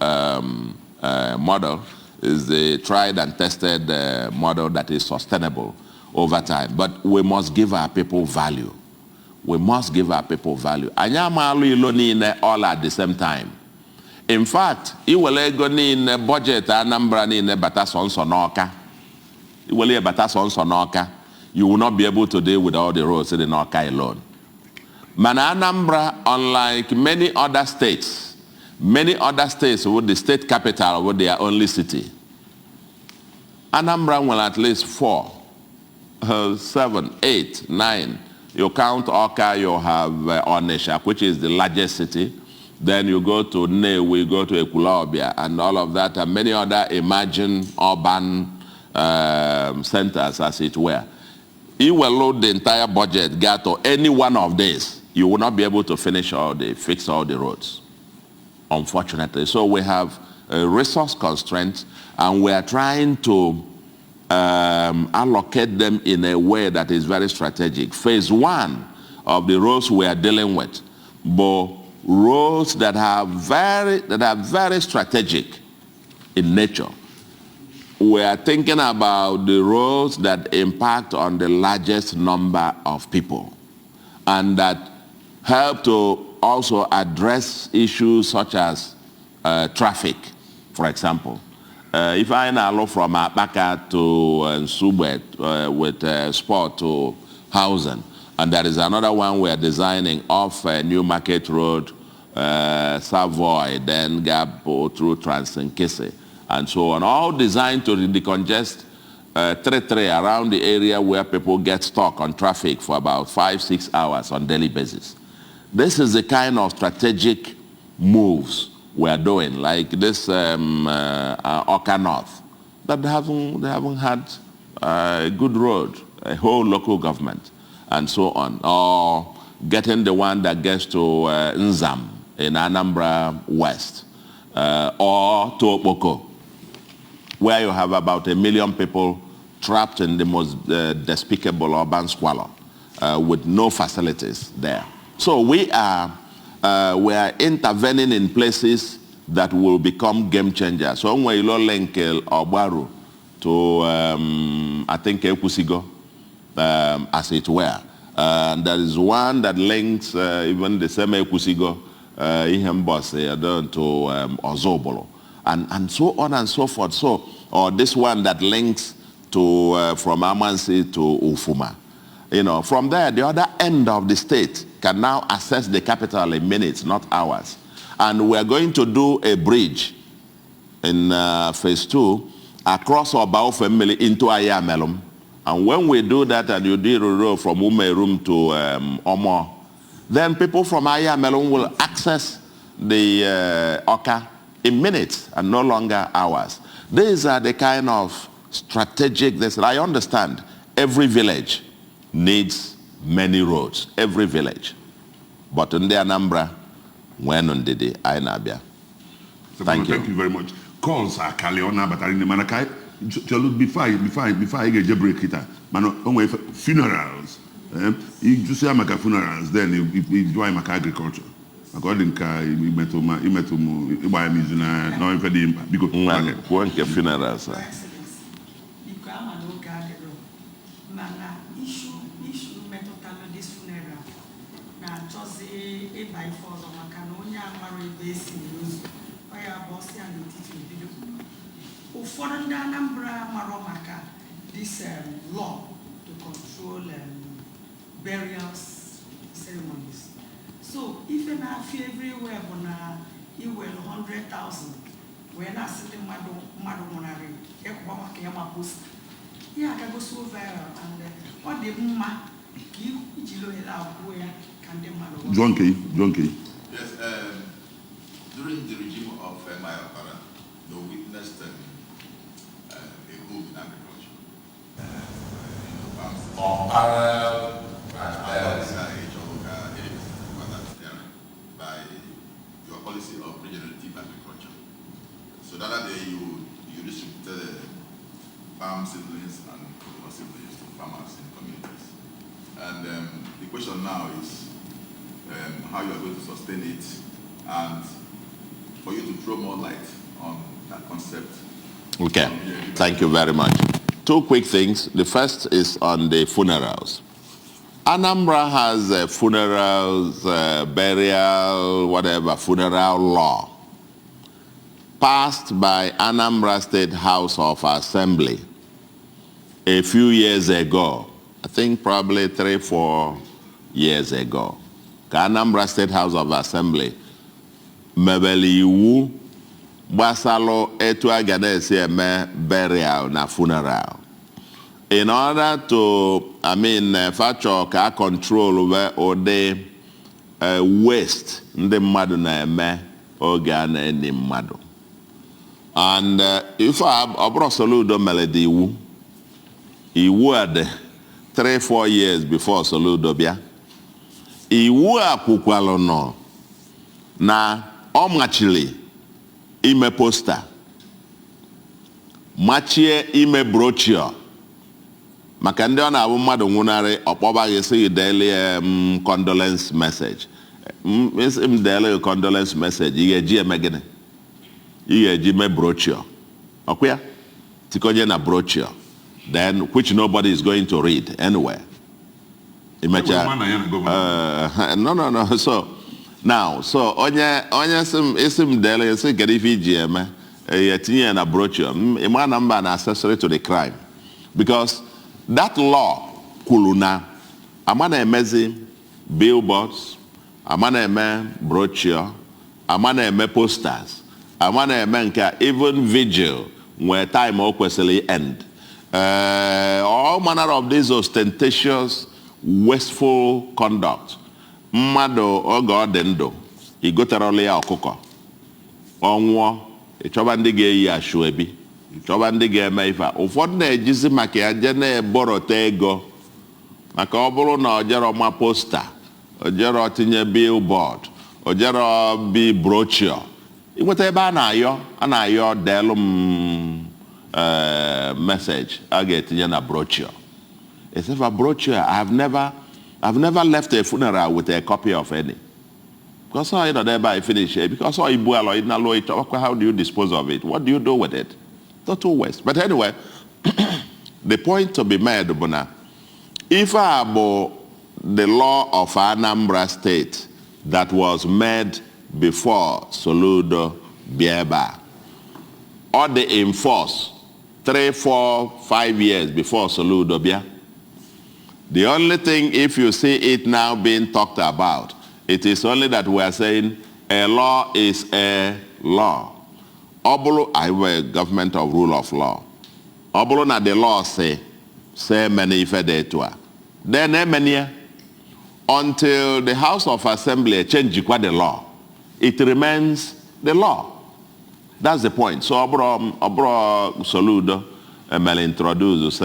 model. Is the tried and tested model that is sustainable over time. But we must give our people value. We must give our people value. Anyị ama-alụ ilo niile all at the same time. In fact, iwere ego niile, budget Anambra niile, bata sọnsọ n'Ọka, iwere ya bata sọnsọ n'Ọka, you will not be able to deal with all the roads in Ọka alone. Mana Anambra, unlike many other states, many other states with the state capital with their only city, Anambra will at least four, seven, eight, nine. You count Awka, you have Onitsha, which is the largest city. Then you go to Nnewi, you go to Ekwulobia, and all of that, and many other emerging urban centers, as it were. You will load the entire budget, get to any one of these, you will not be able to fix all the roads, unfortunately. So we have a resource constraint, and we are trying to allocate them in a way that is very strategic. Phase one of the roads we are dealing with, but roads that are very strategic in nature. We are thinking about the roads that impact on the largest number of people and that help to also address issues such as traffic, for example. If I now from Akpaka to Nsugbe with Sport to Housing, and there is another one we are designing off New Market Road, Savoy, then Gap through Trans-Nkisi, and so on, all designed to decongest 3-3 around the area where people get stuck on traffic for about 5, 6 hours on daily basis. This is the kind of strategic moves we are doing, like this Awka North, that they haven't had a good road, a whole local government, and so on. Or getting the one that gets to Nzam in Anambra West, or to Okpoko, where you have about 1 million people trapped in the most despicable urban squalor with no facilities there. So we are intervening in places that will become game changers. So when you link Ogbaru to, I think, Ekwusigo, as it were. And there is one that links even the same Ekwusigo, Ihembosi, to Ozubulu, and so on and so forth. So, or this one that links to from Amansea to Ufuma. From there, the other end of the state can now access the capital in minutes, not hours. And we're going to do a bridge in phase two across Oba into Ayamelum. And when we do that, and you do a road from Umerum to Omor, then people from Ayamelum will access the Awka in minutes and no longer hours. These are the kind of strategic, this, I understand every village needs many roads, every village. But ndị Anambra, nweenụ ndidi, anyị na-abịa. Thank you. Thank you very much. Calls akali ọ na-abatara nne, mana ka anyị chọlụ before anyị ga-eje break kịta, mana o nwere funerals, ịjụsịa maka funerals, then ịjụ anyị maka agriculture, maka ọ dị nka imetụ m ịgba ya m izu na n'ife dị mkpa, biko. Kwuo nke funerals a. Biko, ama na oge adịrọ, mana issue metụtalụ this funeral na-achọzi ịba ife ọzọ, maka na onye a mara ebe esi ozu ọ ya bụ ọsị ya n'etiti obido. Ụfọdụ ndị Anambra marọ maka this law to control burials ceremonies. So ife na-afịa everywhere bụ na iwere 100,000 wee na-asị ndị mmadụ nwụnarị ịkwụba maka ya ma poster ihe agago so viral, and ọ dị mma ka ijiri ohere akwuo ya ka ndị mmadụ ghọta. Jụọ nke jụọ nke. Yes, during the regime of M.I. Okpara, they witnessed a boom in agriculture. Unparalleled. By your policy of regenerative agriculture. So the other day you distributed farm seedlings and cocoa seedlings to farmers in communities. And the question now is how you are going to sustain it, and for you to throw more light on that concept. Okay, thank you very much. Two quick things. The first is on the funerals. Anambra has a funerals, burial, whatever, funeral law passed by Anambra State House of Assembly a few years ago. I think probably 3, 4 years ago. Ka Anambra State House of Assembly mebere iwu gbasalụ etu a ga na-esi eme burial na funeral in order to, I mean, factor ka a control we ụdị waste ndị mmadụ na-eme oge a na-eni mmadụ. And ife a, ọ bụrụ Soludo mere dị iwu, iwu a dị 3, 4 years before Soludo bịa. Iwu a kwukwalụ nọ na ọ machiri ime poster, machie ime brochure, maka ndị ọ na-abụ mmadụ nwụnarị, ọkpọba gị sị gị deele m condolence message. Isi m deele gị condolence message, ị ga-eji eme gịnị? Ị ga-eji mee brochure, ọkwa ya tikonye na brochure, then which nobody is going to read anyway. Imecha Enwere na ya na governor. No, so now, so onye sị m, isi m deele ya, sị kedu ife iji eme ya, tinye ya na brochure. Ị ma na mba na accessory to the crime, because that law kwuru na ama na-emezi billboards, ama na-eme brochure, ama na-eme posters, ama na-eme nke a, even vigil nwee time o kwesịrị end. All manner of these ostentatious wasteful conduct. Mmadụ oge ọ dị ndụ, igoterọla ya ọkụkọ, ọ nwụọ, ịchọba ndị ga-eyi ashoebi, chọba ndị ga-eme ife a. Ụfọdụ na-ejizi maka ya jee na-eborote ego, maka ọ bụrụ na ọ jero ma poster, o jero tinye billboard, o jero bi brochure, inweta ebe a na-ayọ, a na-ayọ deelu m message a ga-etinye na brochure. Except for brochure, I've never left a funeral with a copy of any. Because I know ebe I finish it, because I ibu ala ịnalụ ịchọkwa, how do you dispose of it? What do you do with it? Total waste. But anyway, the point to be made bụ na ife a bụ the law of Anambra State that was made before Soludo bịa ebe a. Ọ dị in force 3, 4, 5 years before Soludo bịa. The only thing, if you see it now being talked about, it is only that we are saying a law is a law. Ọ bụrụ anyị nwere government of rule of law, ọ bụrụ na the law say emena ife dị etu a, then emena ya until the House of Assembly change kwa the law. It remains the law. That's the point. So ọ bụrụ Soludo emere introduce sị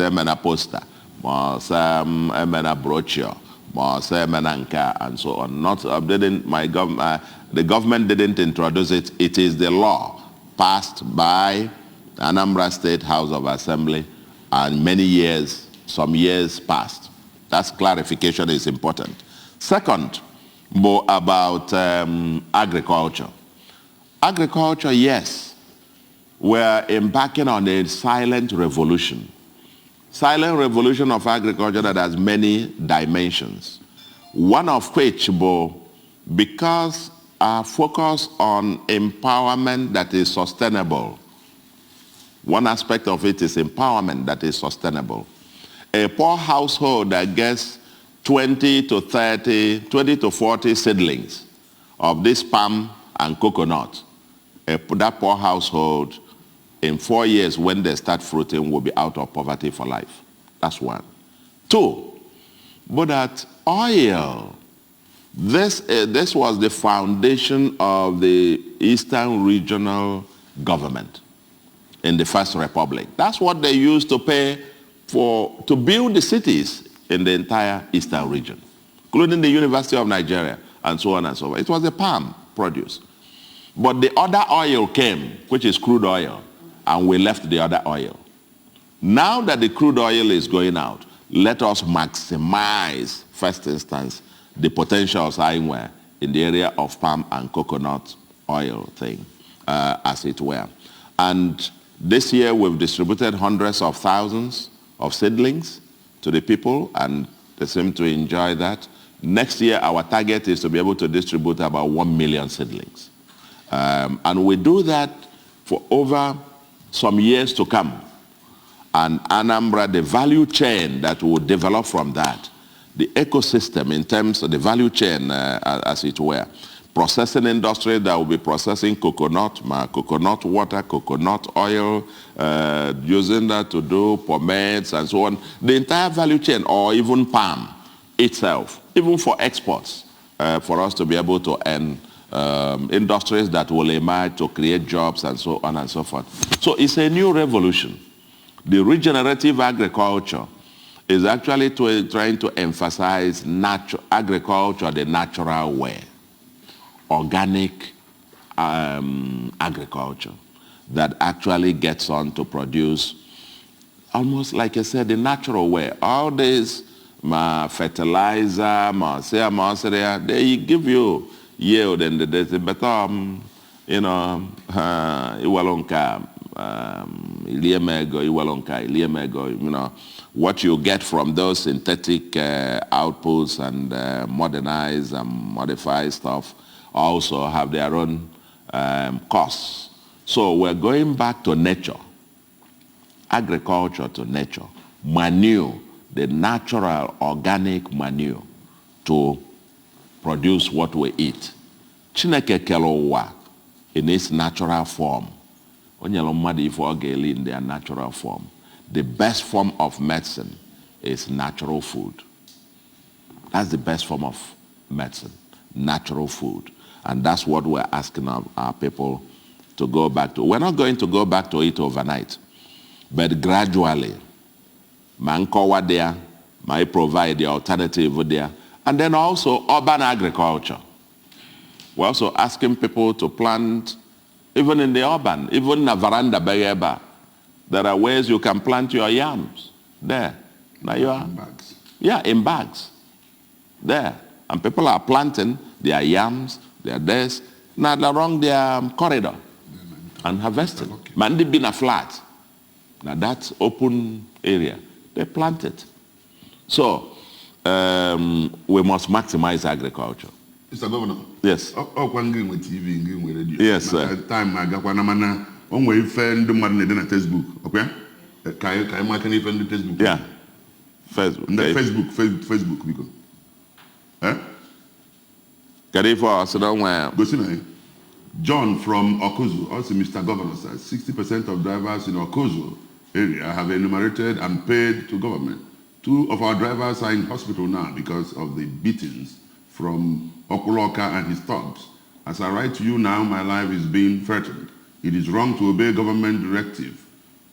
emena poster, ma sị emena brochure, ma sị emena nke a, and so on. Not didn't my the government didn't introduce it. It is the law passed by Anambra State House of Assembly and many years, some years past. That clarification is important. Second, more about agriculture. Agriculture, yes, we're embarking on a silent revolution. Silent revolution of agriculture that has many dimensions. One of which, bụ, because our focus on empowerment that is sustainable. One aspect of it is empowerment that is sustainable. A poor household that gets 20 to 30, 20 to 40 seedlings of this palm and coconut, that poor household in 4 years when they start fruiting will be out of poverty for life. That's one. Two, but that oil, this was the foundation of the Eastern Regional Government in the First Republic. That's what they used to pay for, to build the cities in the entire Eastern region, including the University of Nigeria and so on and so forth. It was the palm produce. But the other oil came, which is crude oil, and we left the other oil. Now that the crude oil is going out, let us maximize, first instance, the potentials anywhere in the area of palm and coconut oil thing. as it were. And this year we've distributed hundreds of thousands of seedlings to the people, and they seem to enjoy that. Next year, our target is to be able to distribute about 1 million seedlings. And we do that for over some years to come. And Anambra, the value chain that will develop from that, the ecosystem in terms of the value chain, as it were, processing industry that will be processing coconut, coconut water, coconut oil, using that to do pomades and so on. The entire value chain, or even palm itself, even for exports, for us to be able to earn industries that will emerge to create jobs and so on and so forth. So it's a new revolution. The regenerative agriculture is actually trying to emphasize agriculture the natural way, organic agriculture that actually gets on to produce almost, like I said, the natural way. All this fertilizer, they give you yield and they say, but you know, you know, what you get from those synthetic outputs and modernized and modified stuff also have their own costs. So we're going back to nature, agriculture to nature, manure, the natural organic manure to produce what we eat. Chineke kere ụwa in its natural form. In their natural form. The best form of medicine is natural food. That's the best form of medicine, natural food. And that's what we're asking our people to go back to. We're not going to go back to it overnight, but gradually, mankowa there, might provide the alternative there. And then also urban agriculture. We're also asking people to plant, even in the urban, even in a veranda begeba, there are ways you can plant your yams there. Now you are. In bags. Yeah, in bags. There. And people are planting their yams, their this, now along their corridor and harvesting. Mandi been a flat. Now that's open area. They plant it. So we must maximize agriculture. Mr. Governor. Yes. TV, radio. Yes, sir. Time I got one Facebook, okay? Facebook. Yeah. Facebook. Facebook, Facebook, because. Eh? John from Okuzu, also Mr. Governor, says 60% of drivers in Okuzu area have enumerated and paid to government. 2 of our drivers are in hospital now because of the beatings from Okuloka and his thugs. As I write to you now, my life is being threatened. It is wrong to obey government directive.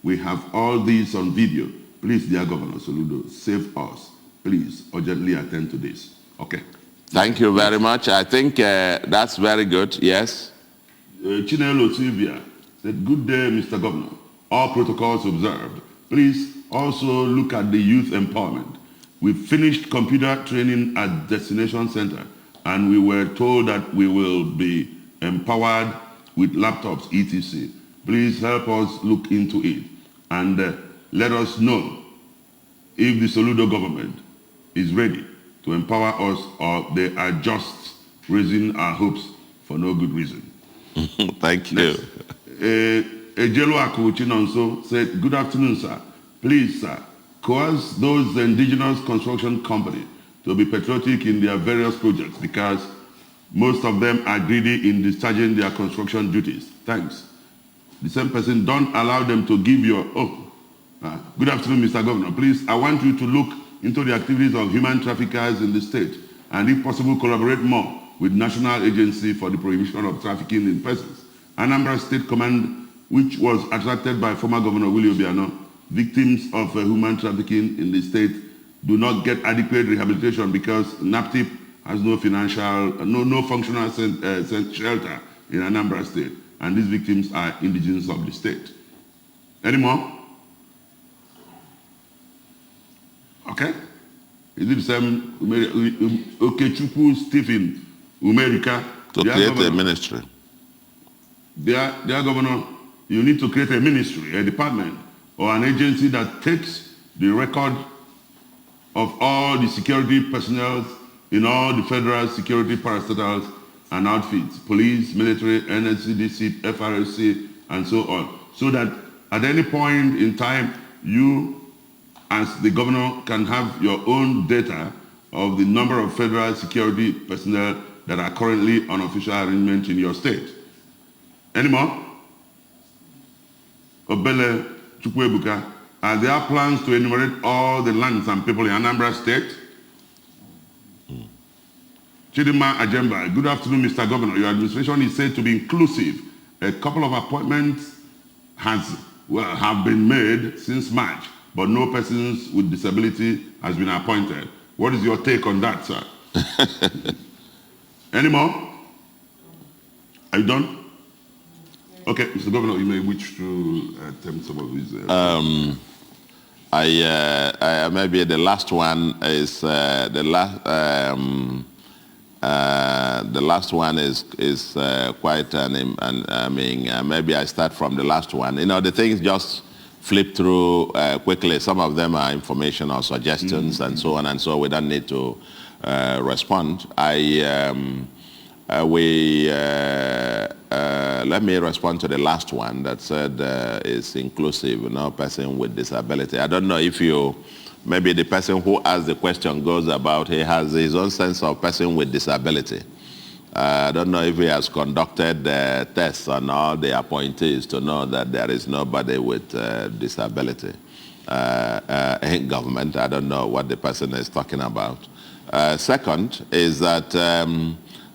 We have all these on video. Please, dear Governor Soludo, save us. Please urgently attend to this. Okay. Thank you very much. I think that's very good. Yes. Chinelo Silvia said, good day, Mr. Governor. All protocols observed. Please also look at the youth empowerment. We finished computer training at Destination Center, and we were told that we will be empowered with laptops, etc. Please help us look into it and let us know if the Soludo government is ready to empower us or they are just raising our hopes for no good reason. Thank you. Ejelo Akuchinonso said, good afternoon, sir. Please, sir, coerce those indigenous construction companies to be patriotic in their various projects because most of them are greedy in discharging their construction duties. Thanks. The same person, don't allow them to give your... Oh, good afternoon, Mr. Governor. Please, I want you to look into the activities of human traffickers in the state and, if possible, collaborate more with National Agency for the Prohibition of Trafficking in Persons. Anambra State Command, which was attracted by former Governor Willie Obiano, victims of human trafficking in the state do not get adequate rehabilitation because NAPTIP has no financial, no functional shelter in Anambra State, and these victims are indigents of the state. Any more? Okay. Is it the same? Okechukwu Stephen Umerika. To create a ministry. Dear Governor, you need to create a ministry, a department, or an agency that takes the record of all the security personnel in all the federal security parastatals and outfits, police, military, NSCDC, FRSC, and so on, so that at any point in time, you, as the governor, can have your own data of the number of federal security personnel that are currently on official arrangement in your state. Any more? Obele Chukwuebuka, are there plans to enumerate all the lands and people in Anambra State? Chidinma Ajemba, good afternoon, Mr. Governor. Your administration is said to be inclusive. A couple of appointments have been made since March, but no persons with disability has been appointed. What is your take on that, sir? Any more? Are you done? Okay, Mr. Governor, you may wish to attempt some of these. Maybe the last one is the last one is quite an I mean, maybe I start from the last one. You know, the things just flip through quickly. Some of them are information or suggestions and so on, and so we don't need to respond. Let me respond to the last one that said is inclusive, no person with disability. I don't know if you, maybe the person who asked the question goes about, he has his own sense of person with disability. I don't know if he has conducted tests on all the appointees to know that there is nobody with disability in government. I don't know what the person is talking about. Second is that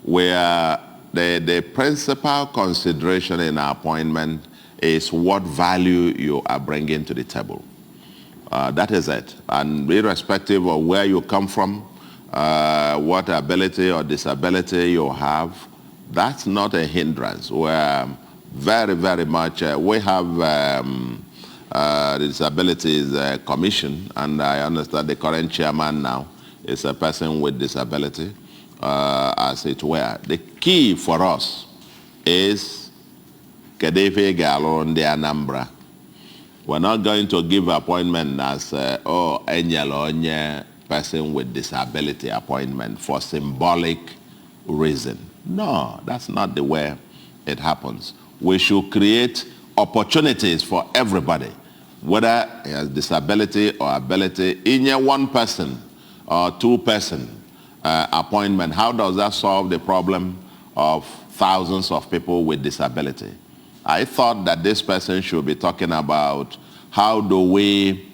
where the principal consideration in our appointment is what value you are bringing to the table. That is it. And irrespective of where you come from, what ability or disability you have, that's not a hindrance. We're very, very much, we have the Disabilities Commission, and I understand the current chairman now is a person with disability, as it were. The key for us is kedu ife ị ga-alụrụ ndị Anambra. We're not going to give appointment as, oh, enyela onye person with disability appointment for symbolic reason. No, that's not the way it happens. We should create opportunities for everybody, whether he has disability or ability. In a one person or two person appointment, how does that solve the problem of thousands of people with disability? I thought that this person should be talking about how do we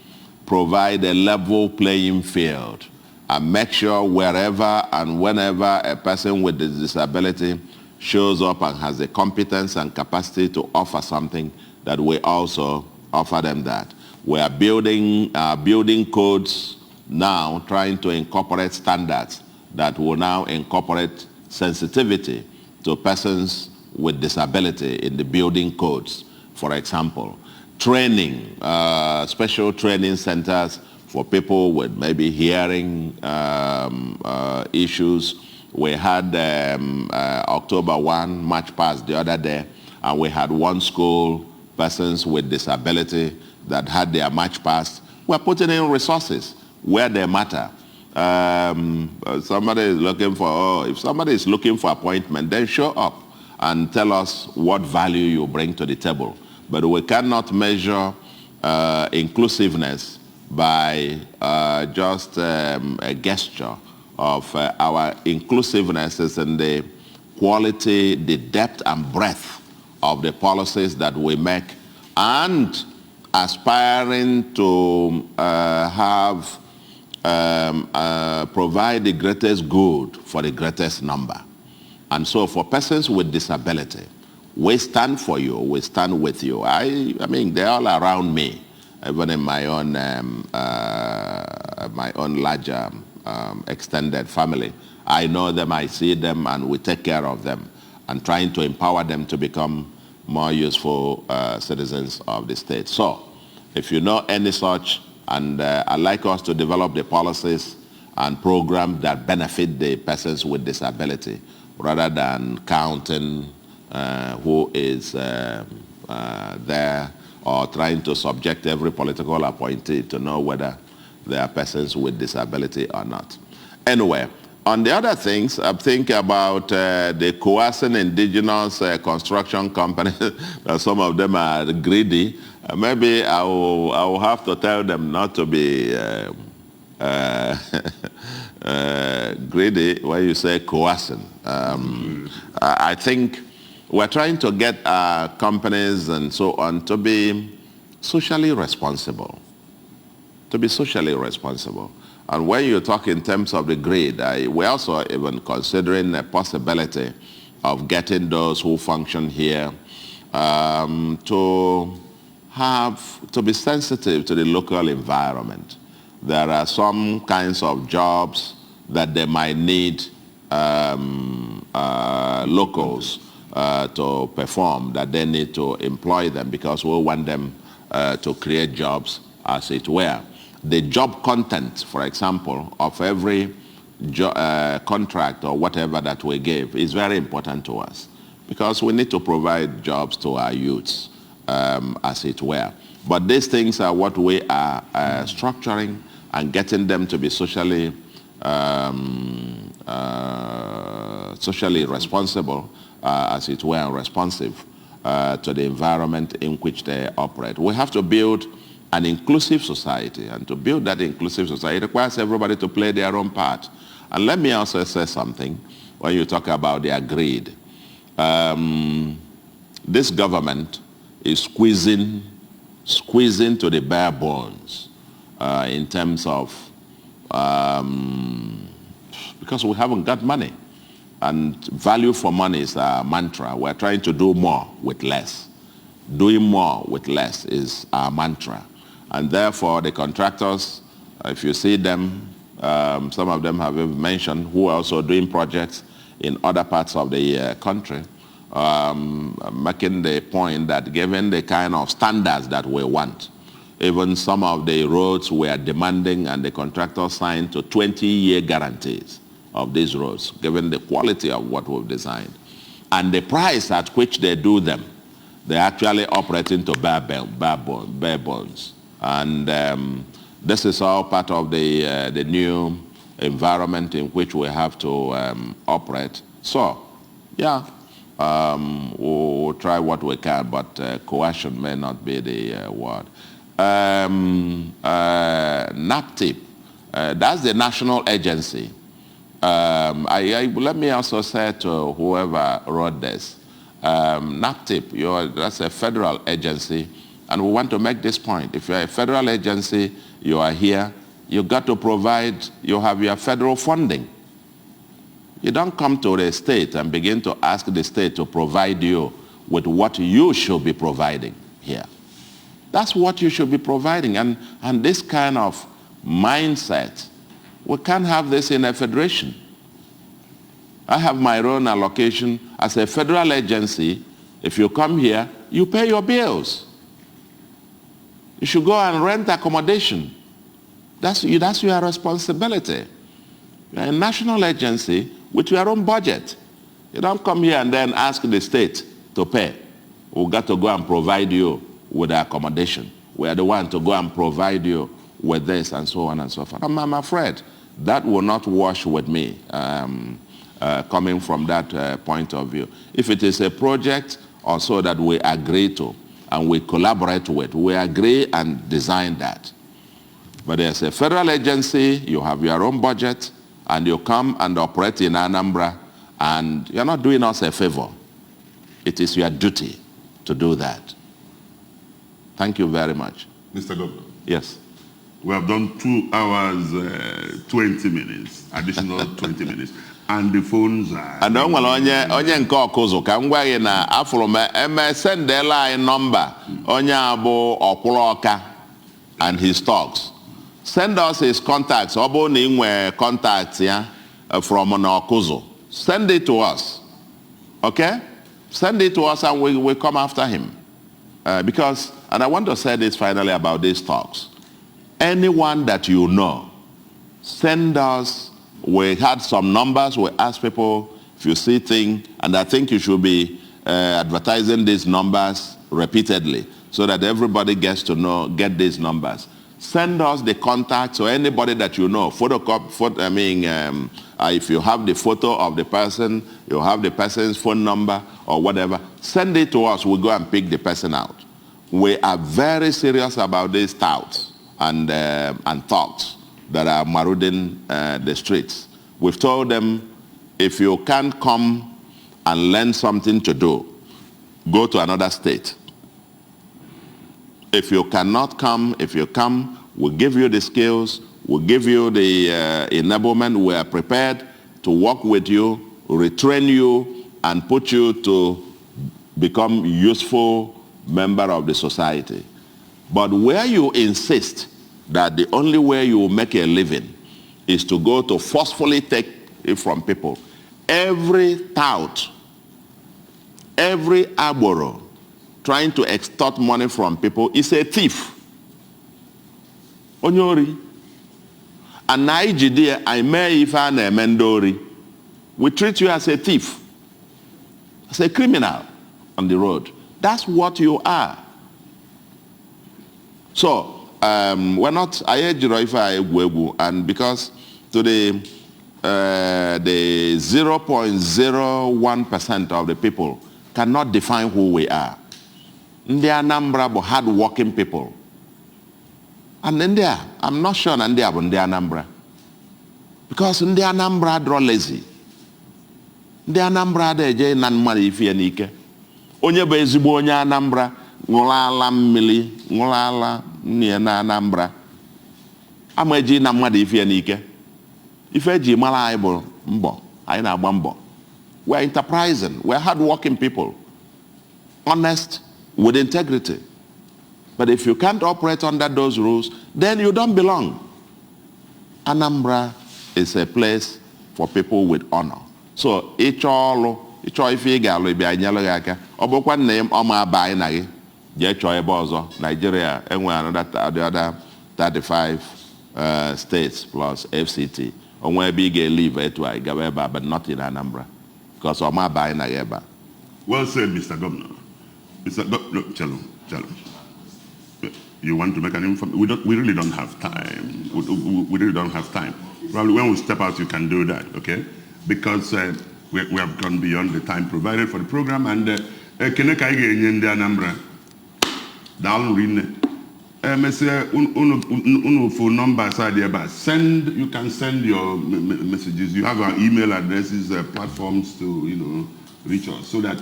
provide a level playing field and make sure wherever and whenever a person with a disability shows up and has the competence and capacity to offer something, that we also offer them that. We are building building codes now, trying to incorporate standards that will now incorporate sensitivity to persons with disability in the building codes, for example. Training, special training centers for people with maybe hearing issues. We had October 1, March past the other day, and we had one school, persons with disability that had their march past. We're putting in resources where they matter. Somebody is looking for, oh, if somebody is looking for appointment, then show up and tell us what value you bring to the table. But we cannot measure inclusiveness by just a gesture of our inclusiveness is in the quality, the depth and breadth of the policies that we make, and aspiring to have provide the greatest good for the greatest number. And so for persons with disability, we stand for you, we stand with you. I mean, they're all around me, even in my own larger extended family. I know them, I see them, and we take care of them and trying to empower them to become more useful citizens of the state. So if you know any such, and I'd like us to develop the policies and programs that benefit the persons with disability, rather than counting who is there or trying to subject every political appointee to know whether they are persons with disability or not. Anyway, on the other things, I think about the coercing indigenous construction company. Some of them are greedy. Maybe I will have to tell them not to be greedy when you say coercing. I think we're trying to get our companies and so on to be socially responsible. To be socially responsible. And when you talk in terms of the greed, we're also even considering the possibility of getting those who function here to be sensitive to the local environment. There are some kinds of jobs that they might need locals to perform, that they need to employ them because we want them to create jobs, as it were. The job content, for example, of every contract or whatever that we give is very important to us because we need to provide jobs to our youths, as it were. But these things are what we are structuring and getting them to be socially responsible, as it were, and responsive to the environment in which they operate. We have to build an inclusive society, and to build that inclusive society requires everybody to play their own part. And let me also say something when you talk about their greed. This government is squeezing to the bare bones in terms of, because we haven't got money. And value for money is our mantra. We're trying to do more with less. Doing more with less is our mantra. And therefore, the contractors, if you see them, some of them have even mentioned, who are also doing projects in other parts of the country, making the point that given the kind of standards that we want, even some of the roads we are demanding and the contractors signed to 20-year guarantees of these roads, given the quality of what we've designed. And the price at which they do them, they're actually operating to bare bones. And this is all part of the new environment in which we have to operate. So, yeah, we'll try what we can, but coercion may not be the word. NAPTIP, that's the national agency. Let me also say to whoever wrote this, NAPTIP, that's a federal agency, and we want to make this point. If you're a federal agency, you are here, you got to provide, you have your federal funding. You don't come to the state and begin to ask the state to provide you with what you should be providing here. That's what you should be providing. And this kind of mindset, we can't have this in a federation. I have my own allocation as a federal agency. If you come here, you pay your bills. You should go and rent accommodation. That's your responsibility. You're a national agency with your own budget. You don't come here and then ask the state to pay. We've got to go and provide you with accommodation. We are the one to go and provide you with this and so on and so forth. I'm afraid that will not wash with me, coming from that point of view. If it is a project also that we agree to and we collaborate with, we agree and design that. But there's a federal agency, you have your own budget, and you come and operate in Anambra, and you're not doing us a favor. It is your duty to do that. Thank you very much. Mr. Governor. Yes. We have done 2 hours, 20 minutes, additional 20 minutes. And the phones are... And o nwere onye nke Ọkụzụ ka m gwa gị na afụrụ m eme sendela anyị nọmba onye a bụ Ọkwụrụ Ọka and his thugs. Send us his contacts. Ọ bụrụ na ị nwee contact ya from na Ọkụzụ, send it to us. Okay? Send it to us and we will come after him. Because, and I want to say this finally about these thugs. Anyone that you know, send us. We had some numbers. We asked people if you see things, and I think you should be advertising these numbers repeatedly so that everybody gets to know, get these numbers. Send us the contacts or anybody that you know. Photocopy, photo, I mean, if you have the photo of the person, you have the person's phone number or whatever, send it to us. We'll go and pick the person out. We are very serious about these touts and thugs that are marauding the streets. We've told them, if you can't come and learn something to do, go to another state. If you cannot come, if you come, we'll give you the skills, we'll give you the enablement. We are prepared to work with you, retrain you, and put you to become useful member of the society. But where you insist that the only way you will make a living is to go to forcefully take it from people, every tout, every agboro trying to extort money from people is a thief. Onye ori. And na ijide I mee ife a na-eme ndị ori. We treat you as a thief, as a criminal on the road. That's what you are. So we're not, I ejiro ife a egwu egwu, and because to the 0.01% of the people cannot define who we are. Ndị Anambra bụ hard-working people. And ndị a, I'm not sure na ndị a bụ ndị Anambra. Because ndị Anambra adịrọ lazy. Ndị Anambra ada eje na mmadụ ife ya n'ike. Onye bụ ezigbo onye Anambra ṅụrụ ala mmiri, ṅụrụ ala nne ya na Anambra. Ama eji na mmadụ ife ya n'ike. Ife eji mara anyị bụ mbọ, anyị na-agba mbọ. We are enterprising, we are hard-working people. Honest, with integrity. But if you can't operate under those rules, then you don't belong. Anambra is a place for people with honor. So, ịchọ ọlụ, ịchọ ife ị ga-alụ, ịbịa nyelụ gị aka. Ọ bụkwa nna ya ọma aba anyị na gị, jee chọọ ebe ọzọ. Nigeria enwe another, the other 35 states plus FCT. Onwe ebe ị ga-elive etu a, ị gaba ebe a, but not in Anambra. Because ọma aba anyị na gị ebe a. Well said, Mr. Governor. Mr. No, Chelo, Chelo. You want to make an inform? We don't. We really don't have time. We really don't have time. Probably when we step out, you can do that, okay? Because we have gone beyond the time provided for the program. And ekene ka anyị ga-enye ndị Anambra. Daalụ rinne. Emesịa unu phone numbers are there, but send. You can send your messages. You have our email addresses, platforms to reach us, so that.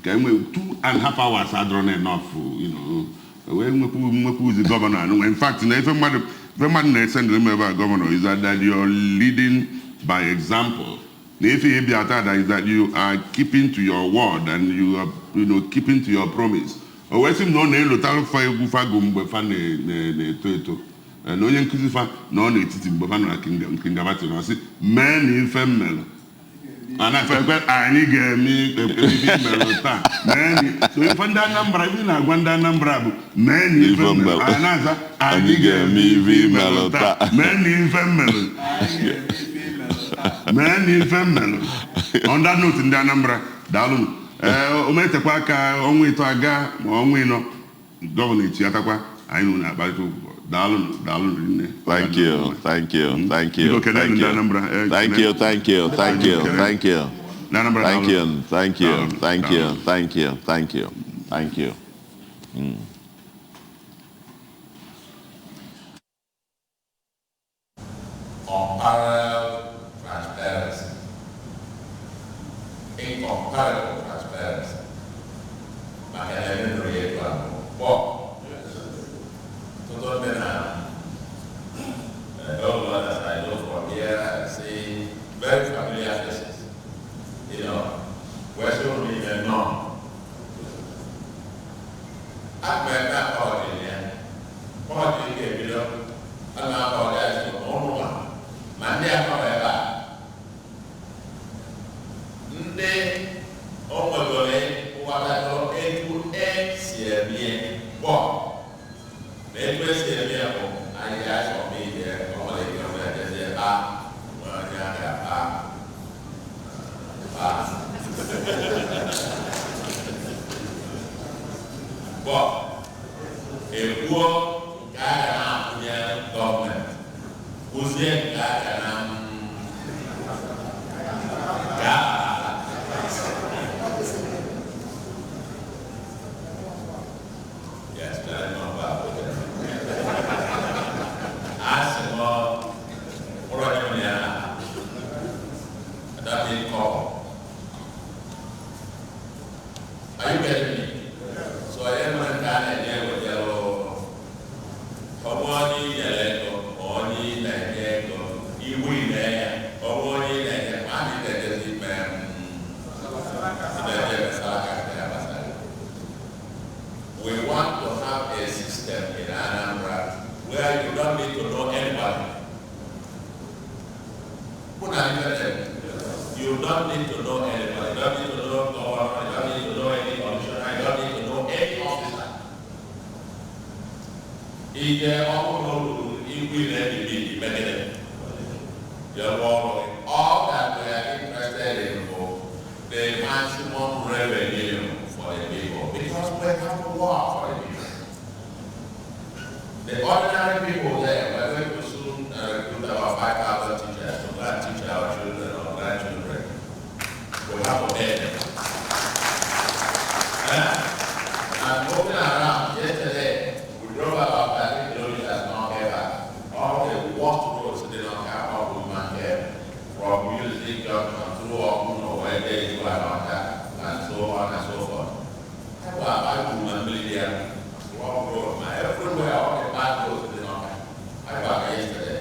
Okay, 2.5 hours are drawn enough, you know. Who is the governor? In fact, if a send them about governor, is that you're leading by example. If you is that you are keeping to your word and you are, keeping to your promise. O wee sị m na ọ na-elotalụ fa egwu fa gụ mgbe fa na-eto eto. Na onye nkụzi fa nọ n'etiti mgbe fa nọ na kindergarten, ọ sị mee na ife mmelụ. Anyị ga-eme ife mmelụ taa. So ife ndị Anambra, ife na-agwa ndị Anambra bụ mee na ife mmelụ. Anyị na-aza anyị ga-eme ife mmelụ taa. Mee na ife mmelụ. Mee na ife mmelụ. On that note, ndị Anambra, daalụnụ. O metekwa aka ọnwa ịtọ aga ma ọnwa ịnọ, gọvanọ echiatakwa anyị na-akparịta ụka. Daalụnụ, daalụnụ nne. Thank you, thank you, thank you, thank you, thank you, thank you, thank you, thank you, thank you, thank you, thank you, thank you, thank you, thank you. Unparalleled transparency, incomparable transparency. Maka na ebe nụrụ ya etu ahụ, kpọọ. Tụtụ ndị na governors I know from here, I see very familiar faces. Where should we even know? Akpa akpọọdị ya, kpọọdị ga-ebido, a na-akpọọdị azụ n'ụlọ ma ndị akpọrọ ebe a, ndị o nwegoro nghọtagoro etu esi eme kpọọ na etu esi eme bụ anyị ga-asọmpi ihe ọ nwere ike ọ na-ejezi ebe a nwere onye a ga-akpa kpaa. But ekwuo nke a ga na-akwụnye gọọmenti, kwụzie nke a ga na ga. Yes, I know about it. Asị m ụlọ nye ya that didn't call. Are you getting me? So I am going to We want to have a system in Anambra where you don't need to know anybody. You don't need to know anybody. You don't need to know governor. You don't need to know any commissioner. You don't need to know any officer. All that we are interested in for the maximum revenue for the people, because we have to work for the people. The ordinary people there, we are going to soon recruit about 5,000 teachers to go and teach our children or grandchildren. We have to pay them. And moving around, yesterday, we drove about 30 kilometers down here. All the worst roads in Awka, from Music Junction through Okuno, where they go and so on and so forth. Everywhere, all the bad roads in Awka. I was yesterday.